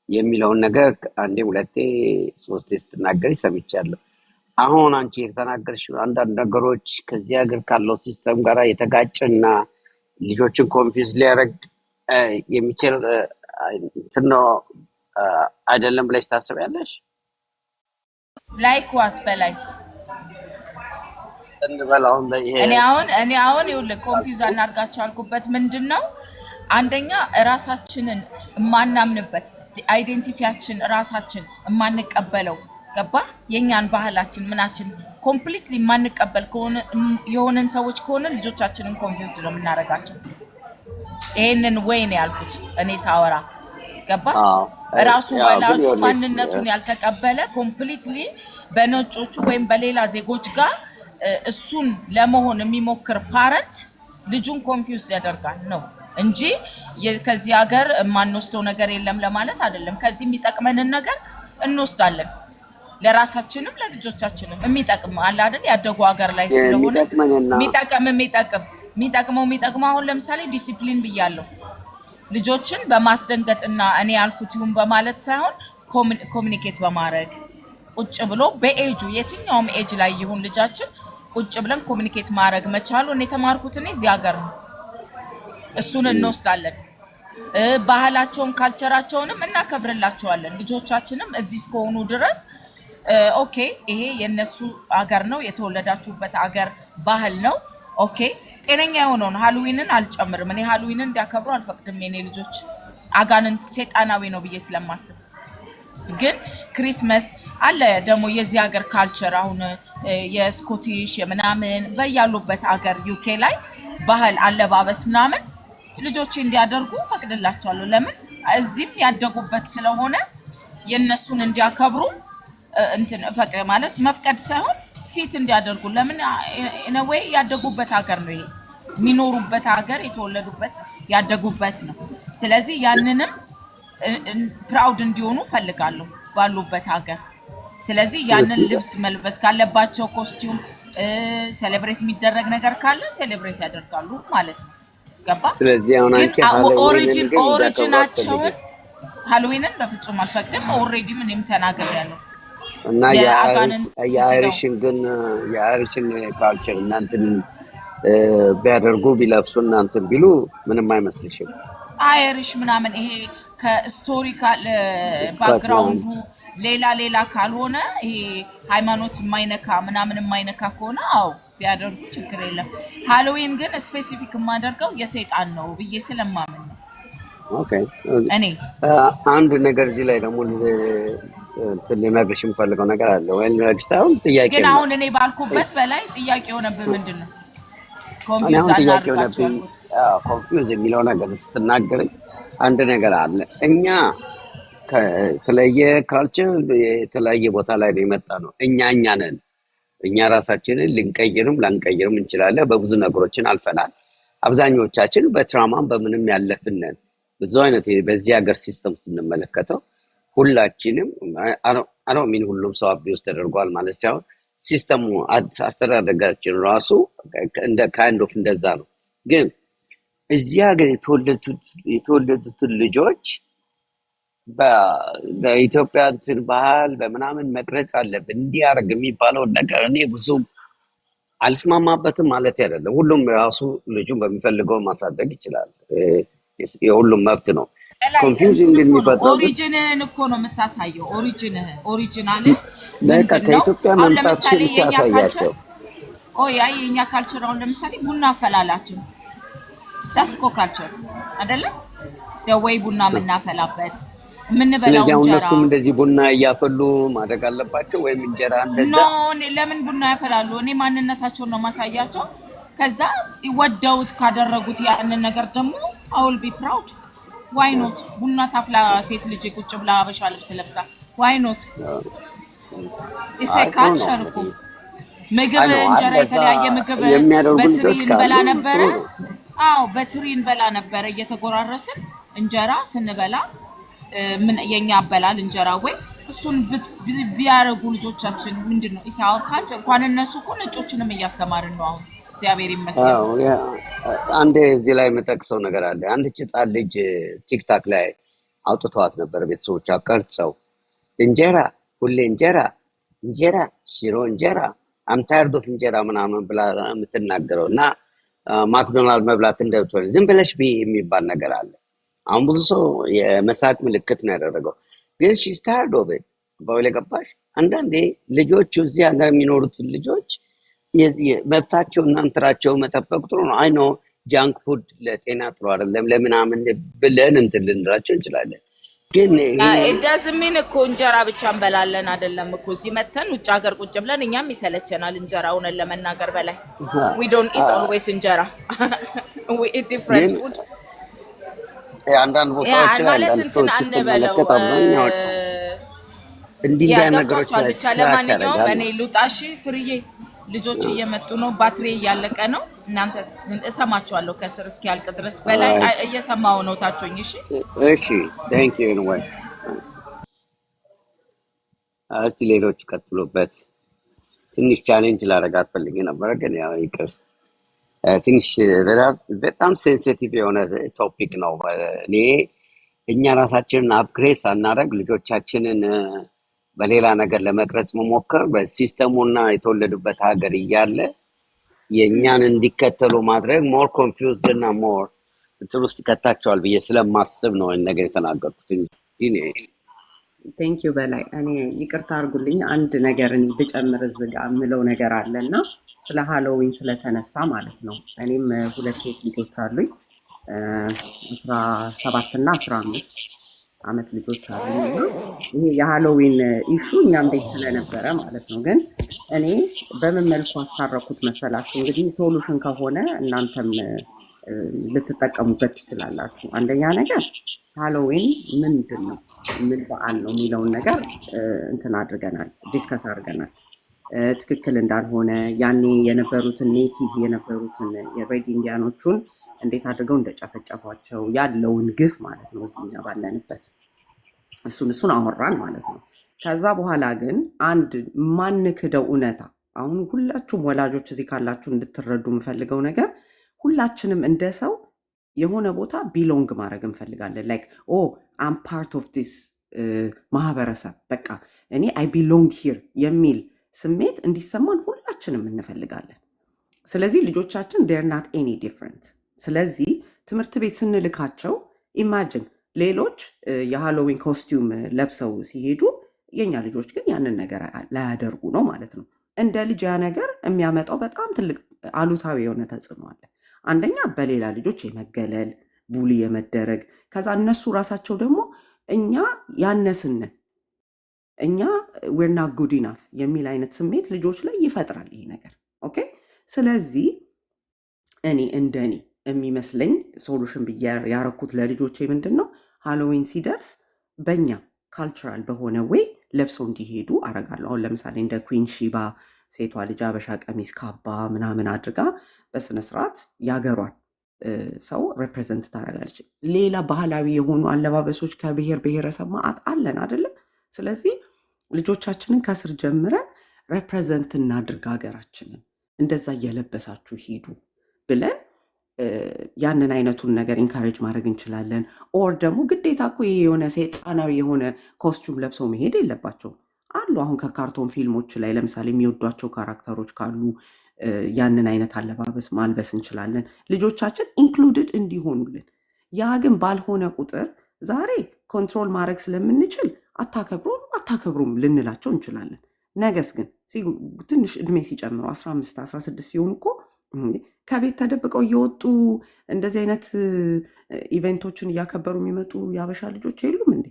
Speaker 2: የሚለውን ነገር አንዴ ሁለቴ ሶስቴ ስትናገሪ ሰምቻለሁ። አሁን አንቺ የተናገርሽው አንዳንድ ነገሮች ከዚህ ሀገር ካለው system ጋር የተጋጨና ልጆችን confuse ሊያደርግ የሚችል እንትን ነው አይደለም ብለሽ ታስቢያለሽ?
Speaker 8: Like what በላይ?
Speaker 2: እንበል አሁን ይሄ
Speaker 8: እኔ አሁን ይኸውልህ confuse አናርጋቸው ያልኩበት ምንድን ነው? አንደኛ ራሳችንን የማናምንበት፣ identity ያችን ራሳችን የማንቀበለው፣ ገባ፣ የእኛን ባህላችን ምናችን completely የማንቀበል የሆነን ሰዎች ከሆነ ልጆቻችንን confused ነው የምናደርጋቸው። ይሄንን ወይ ነው ያልኩት እኔ ሳወራ፣ ገባ?
Speaker 2: አዎ።
Speaker 8: ራሱ
Speaker 2: ያው ግን
Speaker 8: ወላጁ
Speaker 2: ይኸውልሽ
Speaker 8: ማንነቱን ያልተቀበለ፣ completely በነጮቹ ወይም በሌላ ዜጎች ጋር እሱን ለመሆን የሚሞክር parent ልጁን confused ያደርጋል ነው እንጂ ከዚህ ሀገር የማንወስደው ነገር የለም ለማለት አይደለም። ከዚህ የሚጠቅመንን ነገር እንወስዳለን። ለራሳችንም ለልጆቻችንም የሚጠቅም አለ አይደል? ያደጉ ሀገር ላይ ስለሆነ
Speaker 2: የሚጠቅመንና
Speaker 8: የሚጠቅም የሚጠቅመው አሁን ለምሳሌ ዲሲፕሊን ብያለሁ። ልጆችን በማስደንገጥና እኔ ያልኩት ይሁን በማለት ሳይሆን communicate በማድረግ፣ ቁጭ ብሎ በ age ኡ የትኛውም age ላይ ይሁን ልጃችን ቁጭ ብለን communicate ማድረግ መቻሉ እኔ የተማርኩት እኔ እዚህ ሀገር ነው። እሱን እንወስዳለን። ባህላቸውን culture ኣቸውንም እናከብርላቸዋለን። ልጆቻችንም እዚህ እስከሆኑ ድረስ okay ይሄ የነሱ አገር ነው፣ የተወለዳችሁበት አገር ባህል ነው። Okay፣ ጤነኛ የሆነውን ሃሎዊንን አልጨምርም። እኔ ሃሎዊንን እንዲያከብሩ አልፈቅድም የኔ ልጆች። አጋንንት ሴጣናዊ ነው ብዬ ስለማስብ። ግን Christmas አለ ደግሞ የዚህ ሀገር culture፣ አሁን የ Scottish የምናምን በያሉበት ሀገር UK ላይ ባህል አለባበስ ምናምን ልጆቼ እንዲያደርጉ ፈቅድላቸዋለሁ። ለምን እዚህም ያደጉበት ስለሆነ የእነሱን እንዲያከብሩ እንትን ፈቅ ማለት መፍቀድ ሳይሆን ፊት እንዲያደርጉ። ለምን in a way ያደጉበት ሀገር ነው፣ ይሄ የሚኖሩበት ሀገር፣ የተወለዱበት ያደጉበት ነው። ስለዚህ ያንንም proud እንዲሆኑ ፈልጋለሁ ባሉበት ሀገር። ስለዚህ ያንን ልብስ መልበስ ካለባቸው costume፣ celebrate የሚደረግ ነገር ካለ celebrate ያደርጋሉ ማለት ነው። ገባ?
Speaker 2: ስለዚህ አሁን
Speaker 8: ግን
Speaker 2: አንቺ ሃሎዊንን
Speaker 8: origin
Speaker 2: ግን እንዲያከብሩ
Speaker 8: origin ኣቸውን
Speaker 2: አትፈልጊም።
Speaker 8: ሃሎዊንን በፍጹም አልፈቅድም። Already እኔም ተናግሬያለሁ።
Speaker 2: እና
Speaker 8: የአጋንንት ስለው
Speaker 2: የ Irish ን ግን የ Irish ን culture እናንትን ቢያደርጉ፣ ቢለብሱ፣ እናንትን ቢሉ ምንም አይመስልሽም?
Speaker 8: Irish ምናምን ይሄ ከ historical
Speaker 2: ስኮትላንድ
Speaker 8: background ኡ ሌላ ሌላ ካልሆነ፣ ይሄ ሃይማኖት የማይነካ ምናምን የማይነካ ከሆነ አዎ ቢያደርጉ ችግር የለም። ሃሎዊን ግን specific የማደርገው የሰይጣን ነው ብዬ ስለማምን ነው።
Speaker 2: Okay።
Speaker 8: እኔ
Speaker 2: አንድ ነገር እዚህ ላይ ደግሞ እንትን ልነግርሽ የምፈልገው ነገር አለ፣ ወይ ልነግርሽ ሳይሆን
Speaker 8: ግን
Speaker 2: ጥያቄም ነው።
Speaker 8: አሁን እኔ ባልኩበት በላይ ጥያቄ የሆነብህ ምንድን ነው?
Speaker 2: እኔ
Speaker 8: Confuse
Speaker 2: አሁን ጥያቄ
Speaker 8: አናድርጋቸው
Speaker 2: የሆነብኝ
Speaker 8: ያልኩት።
Speaker 2: Confuse የሚለው ነገር ስትናገረኝ አንድ ነገር አለ። እኛ ከተለየ culture የተለያየ ቦታ ላይ ነው የመጣ ነው። እኛ እኛ ነን። እኛ ራሳችንን ልንቀይርም ላንቀይርም እንችላለን። በብዙ ነገሮችን አልፈናል። አብዛኞቻችን በ trauma ም በምንም ያለፍን ነን። ብዙ አይነት በዚህ ሀገር system ስንመለከተው ሁላችንም፣ I don't mean ሁሉም ሰው abuse ተደርጓል ማለት ሳይሆን፣ system ኡ አስተዳደጋችን ራሱ እንደ kind of እንደዛ ነው። ግን እዚህ ሀገር የተወለዱትን ልጆች በኢትዮጵያ እንትን ባህል በምናምን መቅረጽ አለብን እንዲያደርግ የሚባለውን ነገር እኔ ብዙም አልስማማበትም ማለት አይደለም። ሁሉም ራሱ ልጁን በሚፈልገው ማሳደግ ይችላል። የሁሉም መብት ነው።
Speaker 8: ላይ
Speaker 2: Confusing
Speaker 8: እንትን እኮ ነው፣
Speaker 2: የሚፈጥረው ግን
Speaker 8: origin ህን እኮ ነው የምታሳየው። Origin ህ original ህ
Speaker 2: በቃ
Speaker 8: ምንድን ነው?
Speaker 2: ከኢትዮጵያ
Speaker 8: አሁን
Speaker 2: መምጣትሽን
Speaker 8: ለምሳሌ
Speaker 2: ብቻ
Speaker 8: የኛ culture
Speaker 2: ያሳያቸው።
Speaker 8: ቆይ፣ አይ የኛ culture አሁን ለምሳሌ ቡና አፈላላችን that's እኮ culture አይደለም ወይ? ቡና የምናፈላበት፣ የምንበላው
Speaker 2: ስለዚህ አሁን
Speaker 8: እንጀራ።
Speaker 2: እነሱም እንደዚህ ቡና እያፈሉ ማድረግ አለባቸው ወይም እንጀራ እንደዛ።
Speaker 8: No፣ እኔ ለምን ቡና ያፈላሉ? እኔ ማንነታቸውን ነው ማሳያቸው። ከዛ ወደውት ካደረጉት ያንን ነገር ደግሞ I will be proud። Why not? ቡና ታፍላ ሴት ልጅ ቁጭ ብላ ሀበሻ ልብስ ለብሳ፣ why not? It's
Speaker 2: አይ ጥሩ ነው
Speaker 8: Culture እኮ።
Speaker 2: እንግዲህ።
Speaker 8: ምግብ
Speaker 2: አይ ነው
Speaker 8: እንጀራ
Speaker 2: እንደዛ
Speaker 8: የተለያየ ምግብ
Speaker 2: የሚያደርጉ
Speaker 8: በትሪ
Speaker 2: ልጆች
Speaker 8: እንበላ
Speaker 2: ካሉ
Speaker 8: ነበረ።
Speaker 2: ጥሩ ነው።
Speaker 8: አዎ፣ በትሪ እንበላ ነበረ እየተጎራረስን እንጀራ ስንበላ። ምን የኛ አበላል እንጀራ ወይ እሱን ቢያረጉ ልጆቻችን ምንድን ነው? It's our culture። እንኳን እነሱ እኮ ነጮችንም እያስተማርን ነው አሁን፣ እግዚአብሔር ይመስገን።
Speaker 2: አዎ፣ yeah፣ አንድ እዚህ ላይ የምጠቅሰው ነገር አለ። አንድ ህፃን ልጅ TikTok ላይ አውጥተዋት ነበር ቤተሰቦቿ ቀርጸው፣ እንጀራ፣ ሁሌ እንጀራ፣ እንጀራ፣ ሽሮ፣ እንጀራ፣ I'm tired of እንጀራ ምናምን ብላ የምትናገረው እና ማክዶናልድ መብላት እንደምትፈልግ፣ ዝም ብለሽ ብይ የሚባል ነገር አለ። አሁን ብዙ ሰው የመሳቅ ምልክት ነው ያደረገው፣ ግን she's tired of it በላ ገባሽ? አንዳንዴ ልጆቹ እዚህ ሀገር የሚኖሩትን ልጆች መብታቸውና እንትራቸው መጠበቅ ጥሩ ነው። I know junk food ለጤና ጥሩ አይደለም ለምናምን ብለን እንትን ልንላቸው እንችላለን። ግን ይሄ
Speaker 8: Doesn't mean እኮ እንጀራ ብቻ እንበላለን አይደለም እኮ። እዚህ መተን ውጭ ሀገር ቁጭ ብለን እኛም ይሰለቸናል እንጀራ። እውነት ለመናገር በላይ we don't eat always እንጀራ፣ we eat different
Speaker 2: ግን
Speaker 8: food።
Speaker 2: አንዳንድ
Speaker 8: Yeah
Speaker 2: ቦታዎች ላይ
Speaker 8: ማለት
Speaker 2: አንዳንድ
Speaker 8: እንትን
Speaker 2: ሰዎች
Speaker 8: አንበለው።
Speaker 2: ስመለከት አብዛኛዎቹ እንዲህ
Speaker 8: Yeah
Speaker 2: እንዲህ አይነት ነገሮች
Speaker 8: ገብቷቸዋል።
Speaker 2: ላይ
Speaker 8: ብቻ
Speaker 2: clash
Speaker 8: ለማንኛውም
Speaker 2: ያደርጋል
Speaker 8: እኔ
Speaker 2: ነው።
Speaker 8: ልውጣ እሺ ፍርዬ፣ ልጆች እየመጡ ነው፣ ባትሪ እያለቀ ነው። እናንተ እሰማችኋለሁ ከስር እስኪያልቅ ድረስ በላይ እየሰማሁ ነው። ታቾኝ እሺ።
Speaker 2: እሺ፣ thank you anyway። እስቲ ሌሎች ቀጥሉበት። ትንሽ challenge ላደርጋት ፈልጌ ነበረ፣ ግን ያው ይቅር። ትንሽ በጣም sensitive የሆነ topic ነው። እኔ እኛ ራሳችንን upgrade ሳናደርግ ልጆቻችንን በሌላ ነገር ለመቅረጽ መሞከር፣ በ system ኡና የተወለዱበት ሀገር እያለ የእኛን እንዲከተሉ ማድረግ more confused እና more እንትን ውስጥ ይከታቸዋል ብዬ ስለማስብ ነው ይህን ነገር የተናገርኩት እንጂ እኔ
Speaker 1: Thank you በላይ። እኔ ይቅርታ አድርጉልኝ፣ አንድ ነገር እኔ ብጨምር እዚህ ጋር የምለው ነገር አለ እና ስለ ሃሎዊን ስለተነሳ ማለት ነው። እኔም ሁለት ሴት ልጆች አሉኝ። 17 እና 15 ዓመት ልጆች አሉኝ እና ይሄ የ Halloween issue እኛም ቤት ስለነበረ ማለት ነው። ግን እኔ በምን መልኩ አስታረኩት መሰላችሁ? እንግዲህ solution ከሆነ እናንተም ልትጠቀሙበት ትችላላችሁ። አንደኛ ነገር ሃሎዊን ምንድን ነው፣ ምን በዓል ነው የሚለውን ነገር እንትን አድርገናል፣ discuss አድርገናል። ትክክል እንዳልሆነ፣ ያኔ የነበሩትን native የነበሩትን የ Red Indian ኦቹን እንዴት አድርገው እንደጨፈጨፏቸው ያለውን ግፍ ማለት ነው፣ እዚህ እኛ ባለንበት እሱን አወራን ማለት ነው። ከዛ በኋላ ግን አንድ ማንክደው እውነታ፣ አሁን ሁላችሁም ወላጆች እዚህ ካላችሁ እንድትረዱ የምፈልገው ነገር፣ ሁላችንም እንደ ሰው የሆነ ቦታ belong ማድረግ እንፈልጋለን። Like, "Oh, I'm part of this ማህበረሰብ፣ በቃ እኔ I belong here" የሚል ስሜት እንዲሰማን ሁላችንም እንፈልጋለን። ስለዚህ ልጆቻችን they're not any different። ስለዚህ ትምህርት ቤት ስንልካቸው imagine ሌሎች የ Halloween costume ለብሰው ሲሄዱ የኛ ልጆች ግን ያንን ነገር ላያደርጉ ነው ማለት ነው። እንደ ልጅ ያ ነገር የሚያመጣው በጣም ትልቅ አሉታዊ የሆነ ተጽዕኖ አለ። አንደኛ በሌላ ልጆች የመገለል፣ bully የመደረግ፣ ከዛ እነሱ ራሳቸው ደግሞ እኛ ያነስንን፣ እኛ we're not good enough የሚል አይነት ስሜት ልጆች ላይ ይፈጥራል ይሄ ነገር። Okay፣ ስለዚህ እኔ እንደኔ የሚመስለኝ solution ብዬ ያረኩት ለልጆቼ ምንድን ነው፣ ሃሎዊን ሲደርስ በኛ cultural በሆነ way ለብሰው እንዲሄዱ አረጋለሁ። አሁን ለምሳሌ እንደ Queen Sheba ሴቷ ልጅ አበሻ ቀሚስ ካባ ምናምን አድርጋ በስነስርዓት ያገሯን ሰው represent ታደርጋለች። ሌላ ባህላዊ የሆኑ አለባበሶች ከብሔር ብሔረሰብ ማአት አለን አደለ? ስለዚህ ልጆቻችንን ከስር ጀምረን represent እናድርግ ሀገራችንን፣ እንደዛ እየለበሳችሁ ሂዱ ብለን ያንን አይነቱን ነገር encourage ማድረግ እንችላለን። Or ደግሞ ግዴታ እኮ ይሄ የሆነ ሰይጣናዊ የሆነ costume ለብሰው መሄድ የለባቸውም። አሉ፣ አሁን ከ cartoon ፊልሞች ላይ ለምሳሌ የሚወዷቸው character ኦች ካሉ ያንን አይነት አለባበስ ማልበስ እንችላለን፣ ልጆቻችን included እንዲሆኑልን። ያ ግን ባልሆነ ቁጥር ዛሬ control ማድረግ ስለምንችል አታከብሩም አታከብሩም ልንላቸው እንችላለን። ነገስ ግን ትንሽ እድሜ ሲጨምሩ 15 16 ሲሆኑ እኮ እንዴ ከቤት ተደብቀው እየወጡ እንደዚህ አይነት event ኦችን እያከበሩ የሚመጡ የአበሻ ልጆች የሉም እንዴ?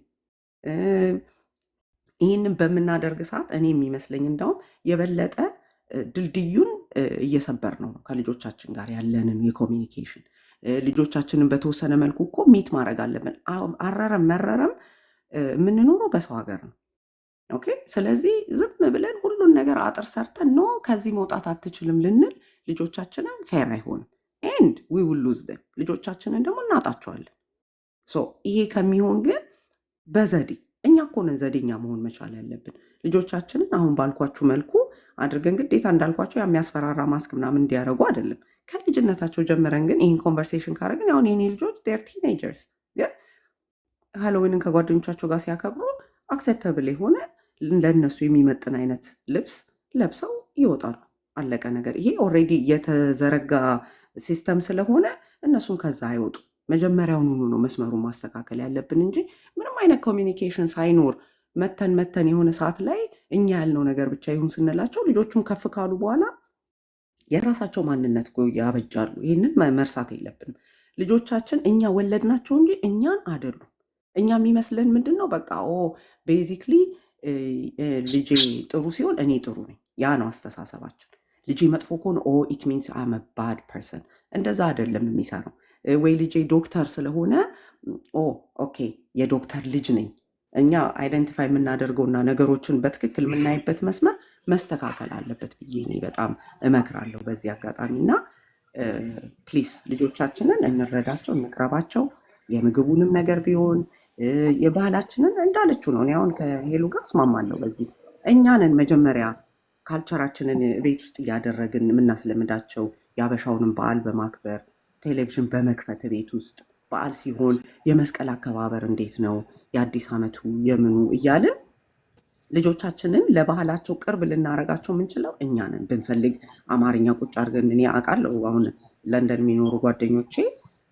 Speaker 1: ይህንን በምናደርግ ሰዓት እኔ የሚመስለኝ እንዳውም የበለጠ ድልድዩን እየሰበርን ነው ከልጆቻችን ጋር ያለንን የ communication። ልጆቻችንን በተወሰነ መልኩ እኮ meet ማድረግ አለብን። አረረም መረረም የምንኖረው በሰው ሀገር ነው። Okay፣ ስለዚህ ዝም ብለን ሁሉን ነገር አጥር ሰርተን no ከዚህ መውጣት አትችልም ልንል ልጆቻችንን fair አይሆንም። And we will lose them፣ ልጆቻችንን ደግሞ እናጣቸዋለን። So ይሄ ከሚሆን ግን በዘዴ፣ እኛ እኮ ነን ዘዴኛ መሆን መቻል ያለብን። ልጆቻችንን አሁን ባልኳችሁ መልኩ አድርገን፣ ግዴታ እንዳልኳቸው የሚያስፈራራ ማስክ ምናምን እንዲያደርጉ አይደለም። ከልጅነታቸው ጀምረን ግን ይህን conversation ካደረግን፣ አሁን የኔ ልጆች they're teenagers ግን ሃሎዊንን ከጓደኞቻቸው ጋር ሲያከብሩ acceptable የሆነ ለእነሱ የሚመጥን አይነት ልብስ ለብሰው ይወጣሉ። አለቀ ነገር። ይሄ already የተዘረጋ system ስለሆነ እነሱም ከዛ አይወጡ። መጀመሪያውኑ ነው መስመሩን ማስተካከል ያለብን እንጂ ምንም አይነት communication ሳይኖር መተን መተን የሆነ ሰዓት ላይ እኛ ያልነው ነገር ብቻ ይሁን ስንላቸው ልጆቹም ከፍ ካሉ በኋላ የራሳቸው ማንነት እኮ ያበጃሉ። ይህንን መርሳት የለብንም። ልጆቻችን እኛ ወለድናቸው እንጂ እኛን አይደሉም። እኛ የሚመስለን ምንድን ነው? በቃ oh, basically ልጄ ጥሩ ሲሆን እኔ ጥሩ ነኝ። ያ ነው አስተሳሰባችን። ልጄ መጥፎ ከሆነ oh, it means I'm a bad person። እንደዛ አይደለም የሚሰራው። ወይ ልጄ ዶክተር ስለሆነ oh, okay የዶክተር ልጅ ነኝ። እኛ identify የምናደርገውና ነገሮችን በትክክል የምናይበት መስመር መስተካከል አለበት ብዬ እኔ በጣም እመክራለሁ በዚህ አጋጣሚ። እና please ልጆቻችንን እንረዳቸው፣ እንቅረባቸው። የምግቡንም ነገር ቢሆን የባህላችንን እንዳለችው ነው። እኔ አሁን ከሄሉ ጋር እስማማለሁ በዚህ። እኛንን መጀመሪያ culture ኣችንን ቤት ውስጥ እያደረግን የምናስለምዳቸው፣ የአበሻውንም በዓል በማክበር፣ ቴሌቪዥን በመክፈት ቤት ውስጥ በዓል ሲሆን የመስቀል አከባበር እንዴት ነው፣ የአዲስ ዓመቱ የምኑ እያልን ልጆቻችንን ለባህላቸው ቅርብ ልናረጋቸው የምንችለው እኛ ነን። ብንፈልግ አማርኛ ቁጭ አድርገን፣ እኔ አውቃለሁ፣ አሁን ለንደን የሚኖሩ ጓደኞቼ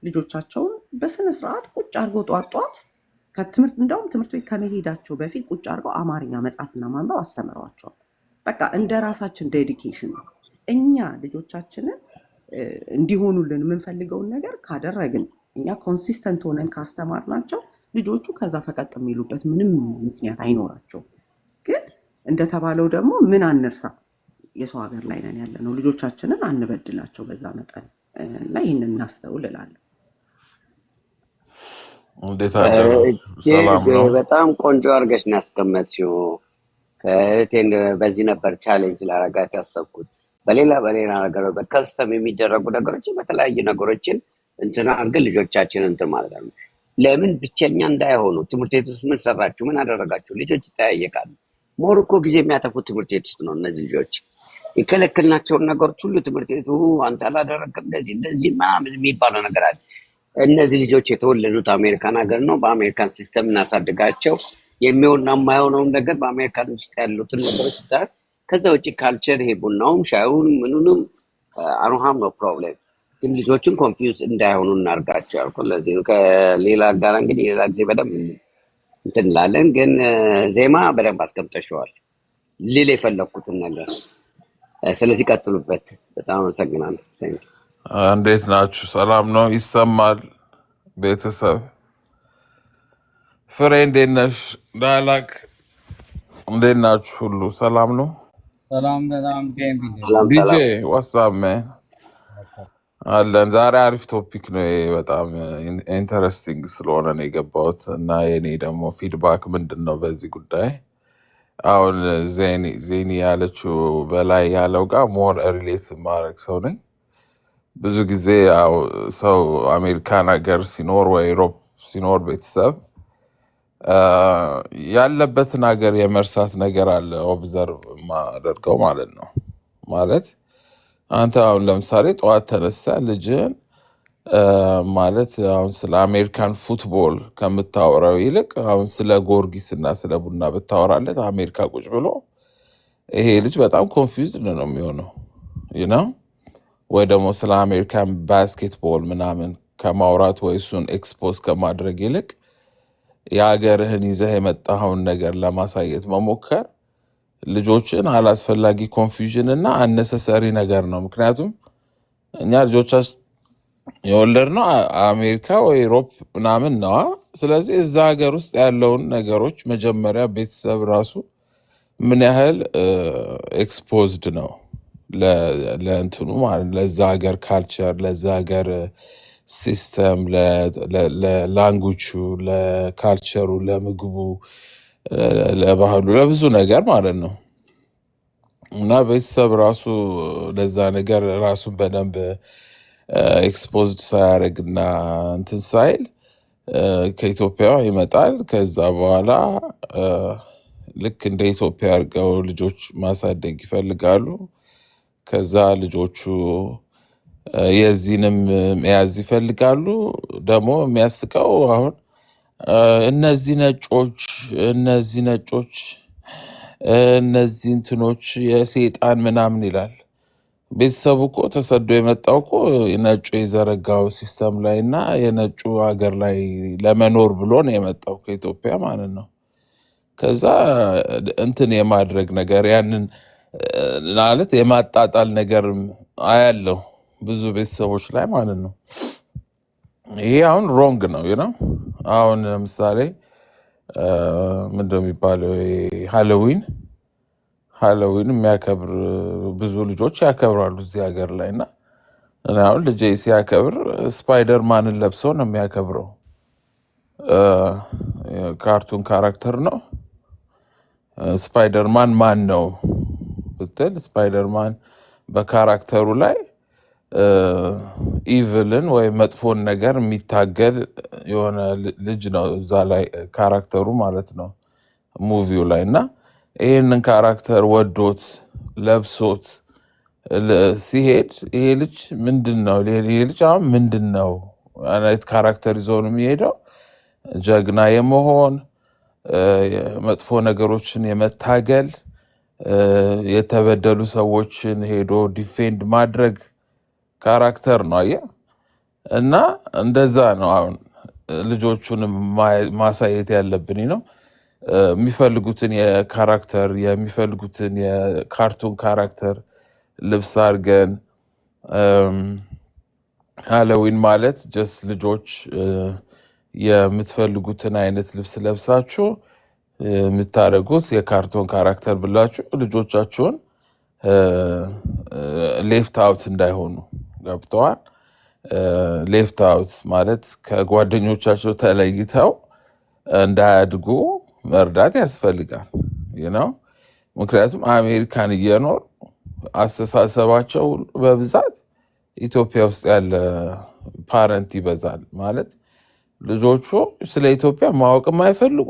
Speaker 1: ልጆቻቸውን በስነ ስርዓት ቁጭ አድርገው ጧት ጧት ከትምህርት፣ እንደውም ትምህርት ቤት ከመሄዳቸው በፊት ቁጭ አድርገው አማርኛ መጻፍና ማንበብ አስተምረዋቸዋል። በቃ እንደ ራሳችን dedication ነው። እኛ ልጆቻችንን እንዲሆኑልን የምንፈልገውን ነገር ካደረግን እኛ consistent ሆነን ካስተማርናቸው ልጆቹ ከዛ ፈቀቅ የሚሉበት ምንም ምክንያት አይኖራቸውም። ግን እንደተባለው ደግሞ ምን አንርሳ፣ የሰው ሀገር ላይ ነን ያለ ነው። ልጆቻችንን አንበድላቸው በዛ መጠን እና ይህንን እናስተውል እላለሁ።
Speaker 9: እንዴት አደራችሁ?
Speaker 2: እጅግ
Speaker 9: ሰላም ነው?
Speaker 2: በጣም ቆንጆ አድርገሽ ነው ያስቀመጥሽው። ከእህቴን በዚህ ነበር challenge ላረጋት ያሰብኩት። በሌላ በሌላ ነገር በ custom የሚደረጉ ነገሮችን በተለያዩ ነገሮችን እንትን አድርገን ልጆቻችንን እንትን ማለት ነው። ለምን ብቸኛ እንዳይሆኑ ትምህርት ቤት ውስጥ ምን ሰራችሁ፣ ምን አደረጋችሁ፣ ልጆች ይጠያየቃሉ። More እኮ ጊዜ የሚያጠፉት ትምህርት ቤት ውስጥ ነው። እነዚህ ልጆች የከለከልናቸውን ነገሮች ሁሉ ትምህርት ቤቱ አንተ አላደረግክም እንደዚህ እንደዚህ ምናምን የሚባለው ነገር አለ። እነዚህ ልጆች የተወለዱት አሜሪካን ሀገር ነው። በአሜሪካን system እናሳድጋቸው። የሚሆንና የማይሆነውን ነገር በአሜሪካን ውስጥ ያሉትን ነገሮች ይታያል። ከዛ ውጭ culture ይሄ ቡናውም ሻዩን ምኑንም I don't have no problem፣ ግን ልጆችን confuse እንዳይሆኑ እናርጋቸው ያልኩት ለዚህ ነው። ከሌላ ጋር እንግዲህ ሌላ ጊዜ በደንብ እንትን እንላለን። ግን ዜማ በደንብ አስቀምጠሸዋል ልል የፈለግኩትን ነገር። ስለዚህ ቀጥሉበት። በጣም አመሰግናለሁ። Thank you.
Speaker 9: እንዴት ናችሁ? ሰላም ነው? ይሰማል? ቤተሰብ ፍሬ እንዴት ነሽ? ዳላክ እንዴት ናችሁ? ሁሉ ሰላም ነው?
Speaker 10: ሰላም በጣም ዴምቢ።
Speaker 2: ሰላም።
Speaker 9: ዲጄ
Speaker 2: ሰላም።
Speaker 9: What's up, man? አለን። ዛሬ አሪፍ topic ነው ይሄ። በጣም interesting ስለሆነ ነው የገባሁት እና የኔ ደግሞ feedback ምንድን ነው በዚህ ጉዳይ፣ አሁን ዜኒ ያለችው በላይ ያለው ጋር more relate ማድረግ ሰው ነኝ። ብዙ ጊዜ ያው ሰው አሜሪካን ሀገር ሲኖር ወይ Europe ሲኖር ቤተሰብ ያለበትን ሀገር የመርሳት ነገር አለ። Observe ማደርገው ማለት ነው። ማለት አንተ አሁን ለምሳሌ ጠዋት ተነስተህ ልጅህን ማለት አሁን ስለ American football ከምታወራው ይልቅ አሁን ስለ ጊዮርጊስ እና ስለ ቡና ብታወራለት አሜሪካ ቁጭ ብሎ ይሄ ልጅ በጣም confused ነው የሚሆነው። ወይ ደግሞ ስለ American basketball ምናምን ከማውራት ወይ እሱን expose ከማድረግ ይልቅ የሀገርህን ይዘህ የመጣኸውን ነገር ለማሳየት መሞከር ልጆችን አላስፈላጊ confusion እና unnecessary ነገር ነው። ምክንያቱም እኛ ልጆቻችን የወለድነው አሜሪካ ወይ Europe ምናምን ነዋ። ስለዚህ እዛ ሀገር ውስጥ ያለውን ነገሮች መጀመሪያ ቤተሰብ ራሱ ምን ያህል exposed ነው ለእንትኑ ማለት ለዛ ሀገር culture፣ ለዛ ሀገር system፣ ለ language ኡ፣ ለ culture ኡ፣ ለምግቡ፣ ለባህሉ፣ ለብዙ ነገር ማለት ነው። እና ቤተሰብ ራሱ ለዛ ነገር ራሱን በደንብ exposed ሳያደርግ እና እንትን ሳይል ከኢትዮጵያ ይመጣል። ከዛ በኋላ ልክ እንደ ኢትዮጵያ አድርገው ልጆች ማሳደግ ይፈልጋሉ። ከዛ ልጆቹ የዚህንም መያዝ ይፈልጋሉ። ደግሞ የሚያስቀው አሁን እነዚህ ነጮች እነዚህ እንትኖች የሴጣን ምናምን ይላል። ቤተሰቡ እኮ ተሰዶ የመጣው እኮ ነጩ የዘረጋው system ላይ እና የነጩ ሀገር ላይ ለመኖር ብሎ ነው የመጣው ከኢትዮጵያ ማለት ነው። ከዛ እንትን የማድረግ ነገር ያንን ማለት የማጣጣል ነገር አያለው ብዙ ቤተሰቦች ላይ ማለት ነው። ይሄ አሁን wrong ነው። አሁን ለምሳሌ ምንድነው የሚባለው ሃሎዊን የሚያከብር ብዙ ልጆች ያከብራሉ እዚህ ሀገር ላይ። እና እኔ አሁን ልጄ ሲያከብር Spider-Man ን ለብሶ ነው የሚያከብረው። Cartoon character ነው። Spider-Man ማን ነው ብትል Spider-Man በ character ኡ ላይ evil ን ወይም መጥፎን ነገር የሚታገል የሆነ ልጅ ነው እዛ ላይ character ኡ ማለት ነው movie ው ላይ። እና ይህንን character ወዶት ለብሶት ሲሄድ ይሄ ልጅ ምንድን ነው፣ ይሄ ልጅ አሁን ምንድን ነው አይነት character ይዞ ነው የሚሄደው? ጀግና የመሆን፣ መጥፎ ነገሮችን የመታገል፣ የተበደሉ ሰዎችን ሄዶ defend ማድረግ character ነው። አየህ፣ እና እንደዛ ነው አሁን ልጆቹንም ማሳየት ያለብን ነው። የሚፈልጉትን የ character፣ የሚፈልጉትን የ cartoon character ልብስ አድርገን ሃሎዊን ማለት just ልጆች የምትፈልጉትን አይነት ልብስ ለብሳችሁ የምታደርጉት የ cartoon character ብላችሁ ልጆቻችሁን left out እንዳይሆኑ ገብተዋል። Left out ማለት ከጓደኞቻቸው ተለይተው እንዳያድጉ መርዳት ያስፈልጋል ነው። ምክንያቱም አሜሪካን እየኖር አስተሳሰባቸው ሁሉ በብዛት ኢትዮጵያ ውስጥ ያለ parent ይበዛል። ማለት ልጆቹ ስለ ኢትዮጵያ ማወቅም አይፈልጉ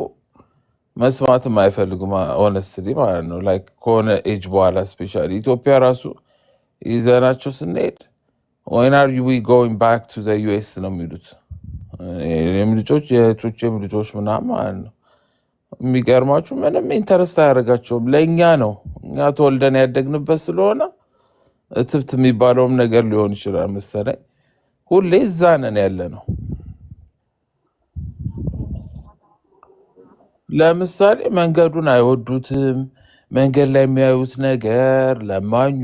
Speaker 9: መስማትም አይፈልጉም። Honestly ማለት ነው። Like ከሆነ age በኋላ especially ኢትዮጵያ ራሱ ይዘናቸው ስንሄድ "When are we going back to the US?" ነው የሚሉት። የእኔም ልጆች የእህቶቼም ልጆች ምናምን ማለት ነው። የሚገርማችሁ ምንም interest አያደርጋቸውም። ለእኛ ነው፣ እኛ ተወልደን ያደግንበት ስለሆነ እትብት የሚባለውም ነገር ሊሆን ይችላል መሰለኝ። ሁሌ እዛ ነን ያለ ነው። ለምሳሌ መንገዱን አይወዱትም። መንገድ ላይ የሚያዩት ነገር ለማኙ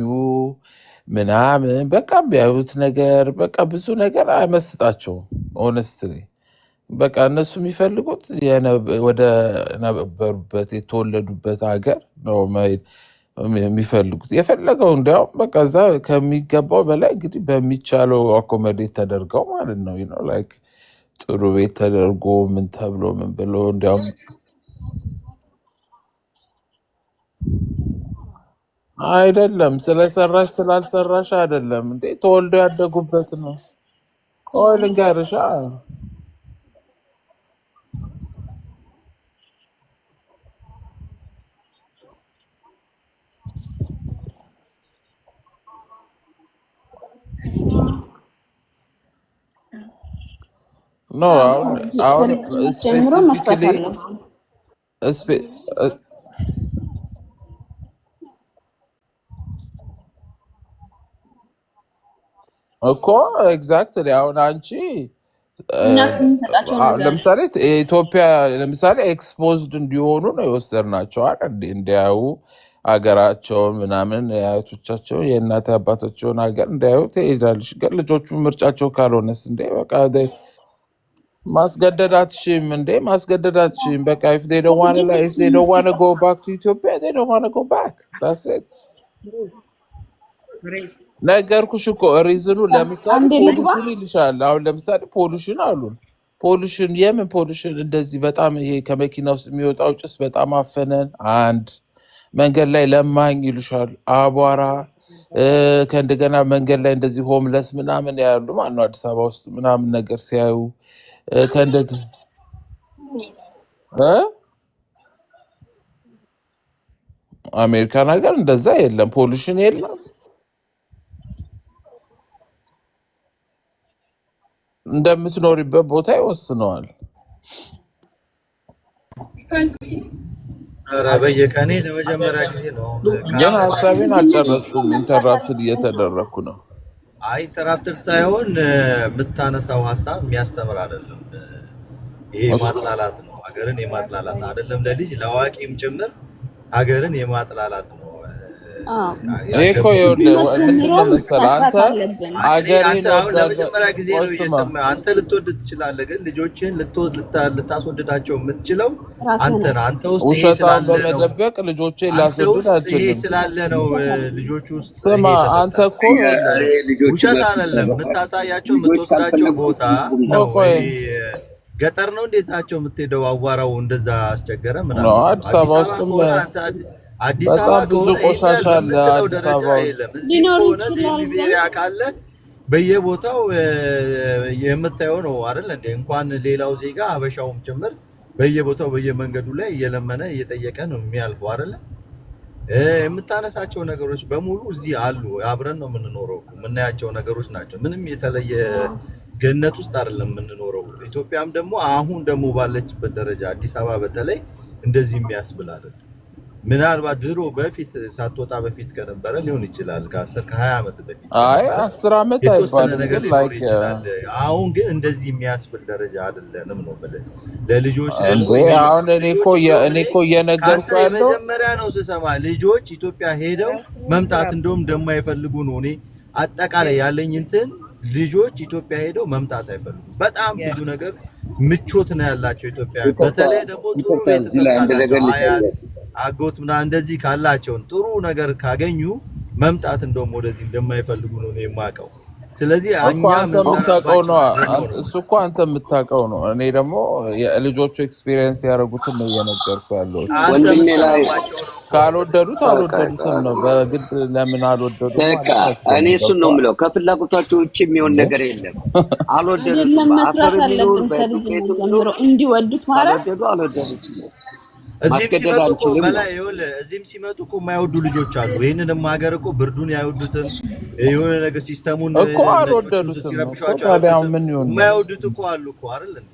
Speaker 9: ምናምን በቃ የሚያዩት ነገር በቃ ብዙ ነገር አይመስጣቸውም። Honestly በቃ እነሱ የሚፈልጉት ወደ ነበሩበት የተወለዱበት ሀገር ነው መሄድ የሚፈልጉት። የፈለገው እንዲያውም በቃ እዛ ከሚገባው በላይ እንግዲህ በሚቻለው accommodate ተደርገው ማለት ነው like ጥሩ ቤት ተደርጎ ምን ተብሎ ምን ብሎ እንዲያውም አይደለም ስለሰራሽ ስላልሰራሽ አይደለም እንዴ ተወልደው ያደጉበት ነው። ቆይ ልንገርሽ no አሁን አሁን
Speaker 11: ከልጅነት ጀምሮ መስራት
Speaker 9: specifically
Speaker 11: አለብን።
Speaker 9: እኮ exactly አሁን አንቺ
Speaker 11: እኛ ከምንሰጣቸው ነገር
Speaker 9: ለምሳሌ የኢትዮጵያ ለምሳሌ exposed እንዲሆኑ ነው የወሰድናቸው አይደል? እንዲያዩ ሀገራቸውን ምናምን የአያቶቻቸውን የእናት አባታቸውን ሀገር እንዲያዩ ትሄዳለሽ። ግን ልጆቹ ምርጫቸው ካልሆነስ እንዴ በቃ ማስገደድ አትችይም እንዴ ማስገደድ አትችይም። በቃ if they don't wanna like if they don't wanna go back to Ethiopia, they don't wanna go back, that's it።
Speaker 1: ፍሬ
Speaker 9: ነገርኩሽ እኮ reason ኡ ለምሳሌ
Speaker 11: አንዴ ልግባ።
Speaker 9: Pollution ይልሻል። አሁን ለምሳሌ pollution አሉን። Pollution የምን pollution? እንደዚህ በጣም ይሄ ከመኪና ውስጥ የሚወጣው ጭስ በጣም አፈነን። አንድ መንገድ ላይ ለማኝ ይሉሻል፣ አቧራ ከእንደገና መንገድ ላይ እንደዚህ homeless ምናምን ያሉ ማለት ነው አዲስ አበባ ውስጥ ምናምን ነገር ሲያዩ ከእንደገና እ? አሜሪካን ሀገር እንደዛ የለም፣ pollution የለም። እንደምትኖሪበት ቦታ ይወስነዋል።
Speaker 12: ኧረ በየቀኔ ለመጀመሪያ ጊዜ ነው አሁን
Speaker 9: ግን
Speaker 12: ከአንተ
Speaker 9: ሀሳቤን
Speaker 11: ከልጅነት ጀምሮ
Speaker 9: አልጨረስኩም።
Speaker 11: መስራት
Speaker 9: Interrupted
Speaker 11: አለብን።
Speaker 9: እየተደረግኩ ነው።
Speaker 12: አይ interrupted ሳይሆን የምታነሳው ሀሳብ የሚያስተምር አይደለም። ይሄ ማጥላላት ነው፣ ሀገርን የማጥላላት አይደለም። ለልጅ ለአዋቂም ጭምር ሀገርን የማጥላላት ነው።
Speaker 9: ይሄ እኮ
Speaker 12: ያደጉት
Speaker 9: ይኸውልህ
Speaker 11: ከልጅነት
Speaker 9: ምንድን
Speaker 11: ጀምሮ
Speaker 9: ነው መሰለህ
Speaker 11: መስራት
Speaker 9: አንተ
Speaker 11: አለብን።
Speaker 12: እኔ
Speaker 9: አገሬን
Speaker 12: አንተ አሁን
Speaker 9: እወዳለሁ።
Speaker 12: ለመጀመሪያ ጊዜ
Speaker 9: ቆይ
Speaker 12: ነው
Speaker 9: ስማ፣
Speaker 12: እየሰማ አንተ ልትወድ ትችላለህ፣ ግን ልጆችህን ልታስወድዳቸው የምትችለው
Speaker 11: ራስህ
Speaker 12: አንተ
Speaker 11: ነህ።
Speaker 12: ነህ። አንተ ውስጥ ይሄ
Speaker 9: ውሸታውን
Speaker 12: ስላለ ነው።
Speaker 9: በመደበቅ ልጆቼን
Speaker 12: አንተ
Speaker 9: ላስወድድ
Speaker 12: ውስጥ ይሄ
Speaker 9: አልችልም።
Speaker 12: ስላለ ነው። ልጆች ውስጥ ይሄ
Speaker 9: ስማ አንተ
Speaker 12: የተፈጠረው
Speaker 9: እኮ ይኸውልህ
Speaker 2: ልጆች
Speaker 12: ውሸት አይደለም። የምታሳያቸው
Speaker 2: ልጆች
Speaker 12: የምትወስዳቸው
Speaker 2: ካልፈለጉ
Speaker 12: ቦታ
Speaker 2: ትርጉም
Speaker 9: ቆይ
Speaker 12: ነው።
Speaker 9: ቆይ
Speaker 12: ይሄ ገጠር ነው እንዴታቸው የምትሄደው አዋራው እንደዛ አስቸገረ
Speaker 9: ነው
Speaker 12: ምናምን የምትለው
Speaker 9: አዲስ
Speaker 12: አዲስ
Speaker 9: አበባ
Speaker 12: አበባ
Speaker 9: ውስጥም
Speaker 12: ከሆነ አንተ አዲስ አበባ
Speaker 9: በጣም ብዙ
Speaker 12: ከሆነ ይሄን
Speaker 9: ቆሻሻ
Speaker 12: ያህል
Speaker 9: አለ
Speaker 12: በምትለው
Speaker 9: አዲስ
Speaker 12: ደረጃ
Speaker 9: አበባ ውስጥ።
Speaker 12: የለም። እዚህም
Speaker 11: ሊኖር
Speaker 12: ከሆነ
Speaker 11: ይችላል
Speaker 12: ዲኤምቪ
Speaker 11: ግን
Speaker 12: area ካለ በየቦታው የምታየው ነው አይደል እንዴ? እንኳን ሌላው ዜጋ ሀበሻውም ጭምር በየቦታው በየመንገዱ ላይ እየለመነ እየጠየቀ ነው የሚያልፈው አይደለ? የምታነሳቸው ነገሮች በሙሉ እዚህ አሉ። አብረን ነው የምንኖረው እኮ የምናያቸው ነገሮች ናቸው። ምንም የተለየ ገነት ውስጥ አይደለም የምንኖረው። ኢትዮጵያም ደግሞ አሁን ደግሞ ባለችበት ደረጃ አዲስ አበባ በተለይ እንደዚህ የሚያስብል አይደለም። ምናልባት ድሮ በፊት ሳትወጣ በፊት ከነበረ ሊሆን ይችላል። ከ10 ከ20 ዓመት በፊት
Speaker 9: አይ
Speaker 12: ከነበረ
Speaker 9: 10 ዓመት
Speaker 12: የተወሰነ
Speaker 9: አይባልም
Speaker 12: ነገር
Speaker 9: ግን
Speaker 12: ሊኖር
Speaker 9: like
Speaker 12: ይችላል። አሁን ግን እንደዚህ የሚያስብል ደረጃ አይደለንም ነው የምልህ። ለልጆች ደግሞ
Speaker 9: እንዴ አሁን እኔ እኮ
Speaker 12: ልጆች እንደውም
Speaker 9: እኔ
Speaker 12: እኔ
Speaker 9: እኮ እየነገርኩ
Speaker 12: ከአንተ
Speaker 9: ያለው
Speaker 12: የመጀመሪያ ነው ስሰማ ልጆች ኢትዮጵያ ሄደው መምጣት እንደውም እንደማይፈልጉ ነው። እኔ አጠቃላይ ያለኝ እንትን ልጆች ኢትዮጵያ ሄደው መምጣት አይፈልጉም። በጣም ብዙ ነገር ምቾት ነው ያላቸው ኢትዮጵያ።
Speaker 2: ይቅርታ
Speaker 12: በተለይ ደግሞ ጥሩ
Speaker 2: ይቅርታ፣ እዚህ
Speaker 12: ቤተሰብ
Speaker 2: ላይ አንድ
Speaker 12: ካላቸው
Speaker 2: ነገር
Speaker 12: አያት፣
Speaker 2: ልጨምር።
Speaker 12: አጎት ምናምን እንደዚህ ካላቸውን ጥሩ ነገር ካገኙ መምጣት እንደውም ወደዚህ እንደማይፈልጉ ነው እኔ የማውቀው። ስለዚህ
Speaker 9: እኮ
Speaker 12: እኛ
Speaker 9: አንተ የምታውቀው
Speaker 12: የምንሰራባቸው
Speaker 9: ነው።
Speaker 12: ነገር ነው ነው
Speaker 9: እሱ እኮ አንተ የምታውቀው ነው። እኔ ደግሞ የልጆቹ experience ያደረጉትን ነው እየነገርኩ ያለሁት።
Speaker 12: አንተ
Speaker 2: ወንድሜ ላይ
Speaker 12: የምትሰራባቸው ነው እኮ ነው።
Speaker 9: ካልወደዱት
Speaker 2: በቃ
Speaker 9: አልወደዱትም ነው። በግድ ለምን አልወደዱም
Speaker 2: በቃ
Speaker 9: ማለት
Speaker 2: እኔ
Speaker 9: አትችልም።
Speaker 2: እሱን ነው
Speaker 9: ገብቶሃል
Speaker 2: የምለው። ከፍላጎታቸው ውጭ የሚሆን
Speaker 9: እንዴ?
Speaker 2: ነገር የለም። አልወደዱትም፣
Speaker 11: አይደለም መስራት
Speaker 2: በአፈር የሚኖር
Speaker 11: አለብን ከልጅነት
Speaker 2: በዱቄቱ
Speaker 11: ጀምሮ
Speaker 2: የሚኖር
Speaker 11: እንዲወዱት ማድረግ።
Speaker 2: ካልወደዱ አልወደዱትም ነው።
Speaker 12: እዚህም
Speaker 2: ማስገደድ
Speaker 12: ሲመጡ እኮ
Speaker 2: አንችልም ነው።
Speaker 12: በላይ ይኸውልህ፣ እዚህም ሲመጡ እኮ የማይወዱ ልጆች አሉ። ይህንንም ሀገር እኮ ብርዱን አይወዱትም። የሆነ ነገር system ኡን
Speaker 9: እኮ
Speaker 12: ነጮቹ
Speaker 9: አልወደዱትም እኮ።
Speaker 12: ሲረብሿቸው
Speaker 9: ታዲያ አሁን
Speaker 12: አይወዱትም።
Speaker 9: ምን ይሁን ነው
Speaker 12: የማይወዱት እኮ አሉ እኮ አይደል እንዴ?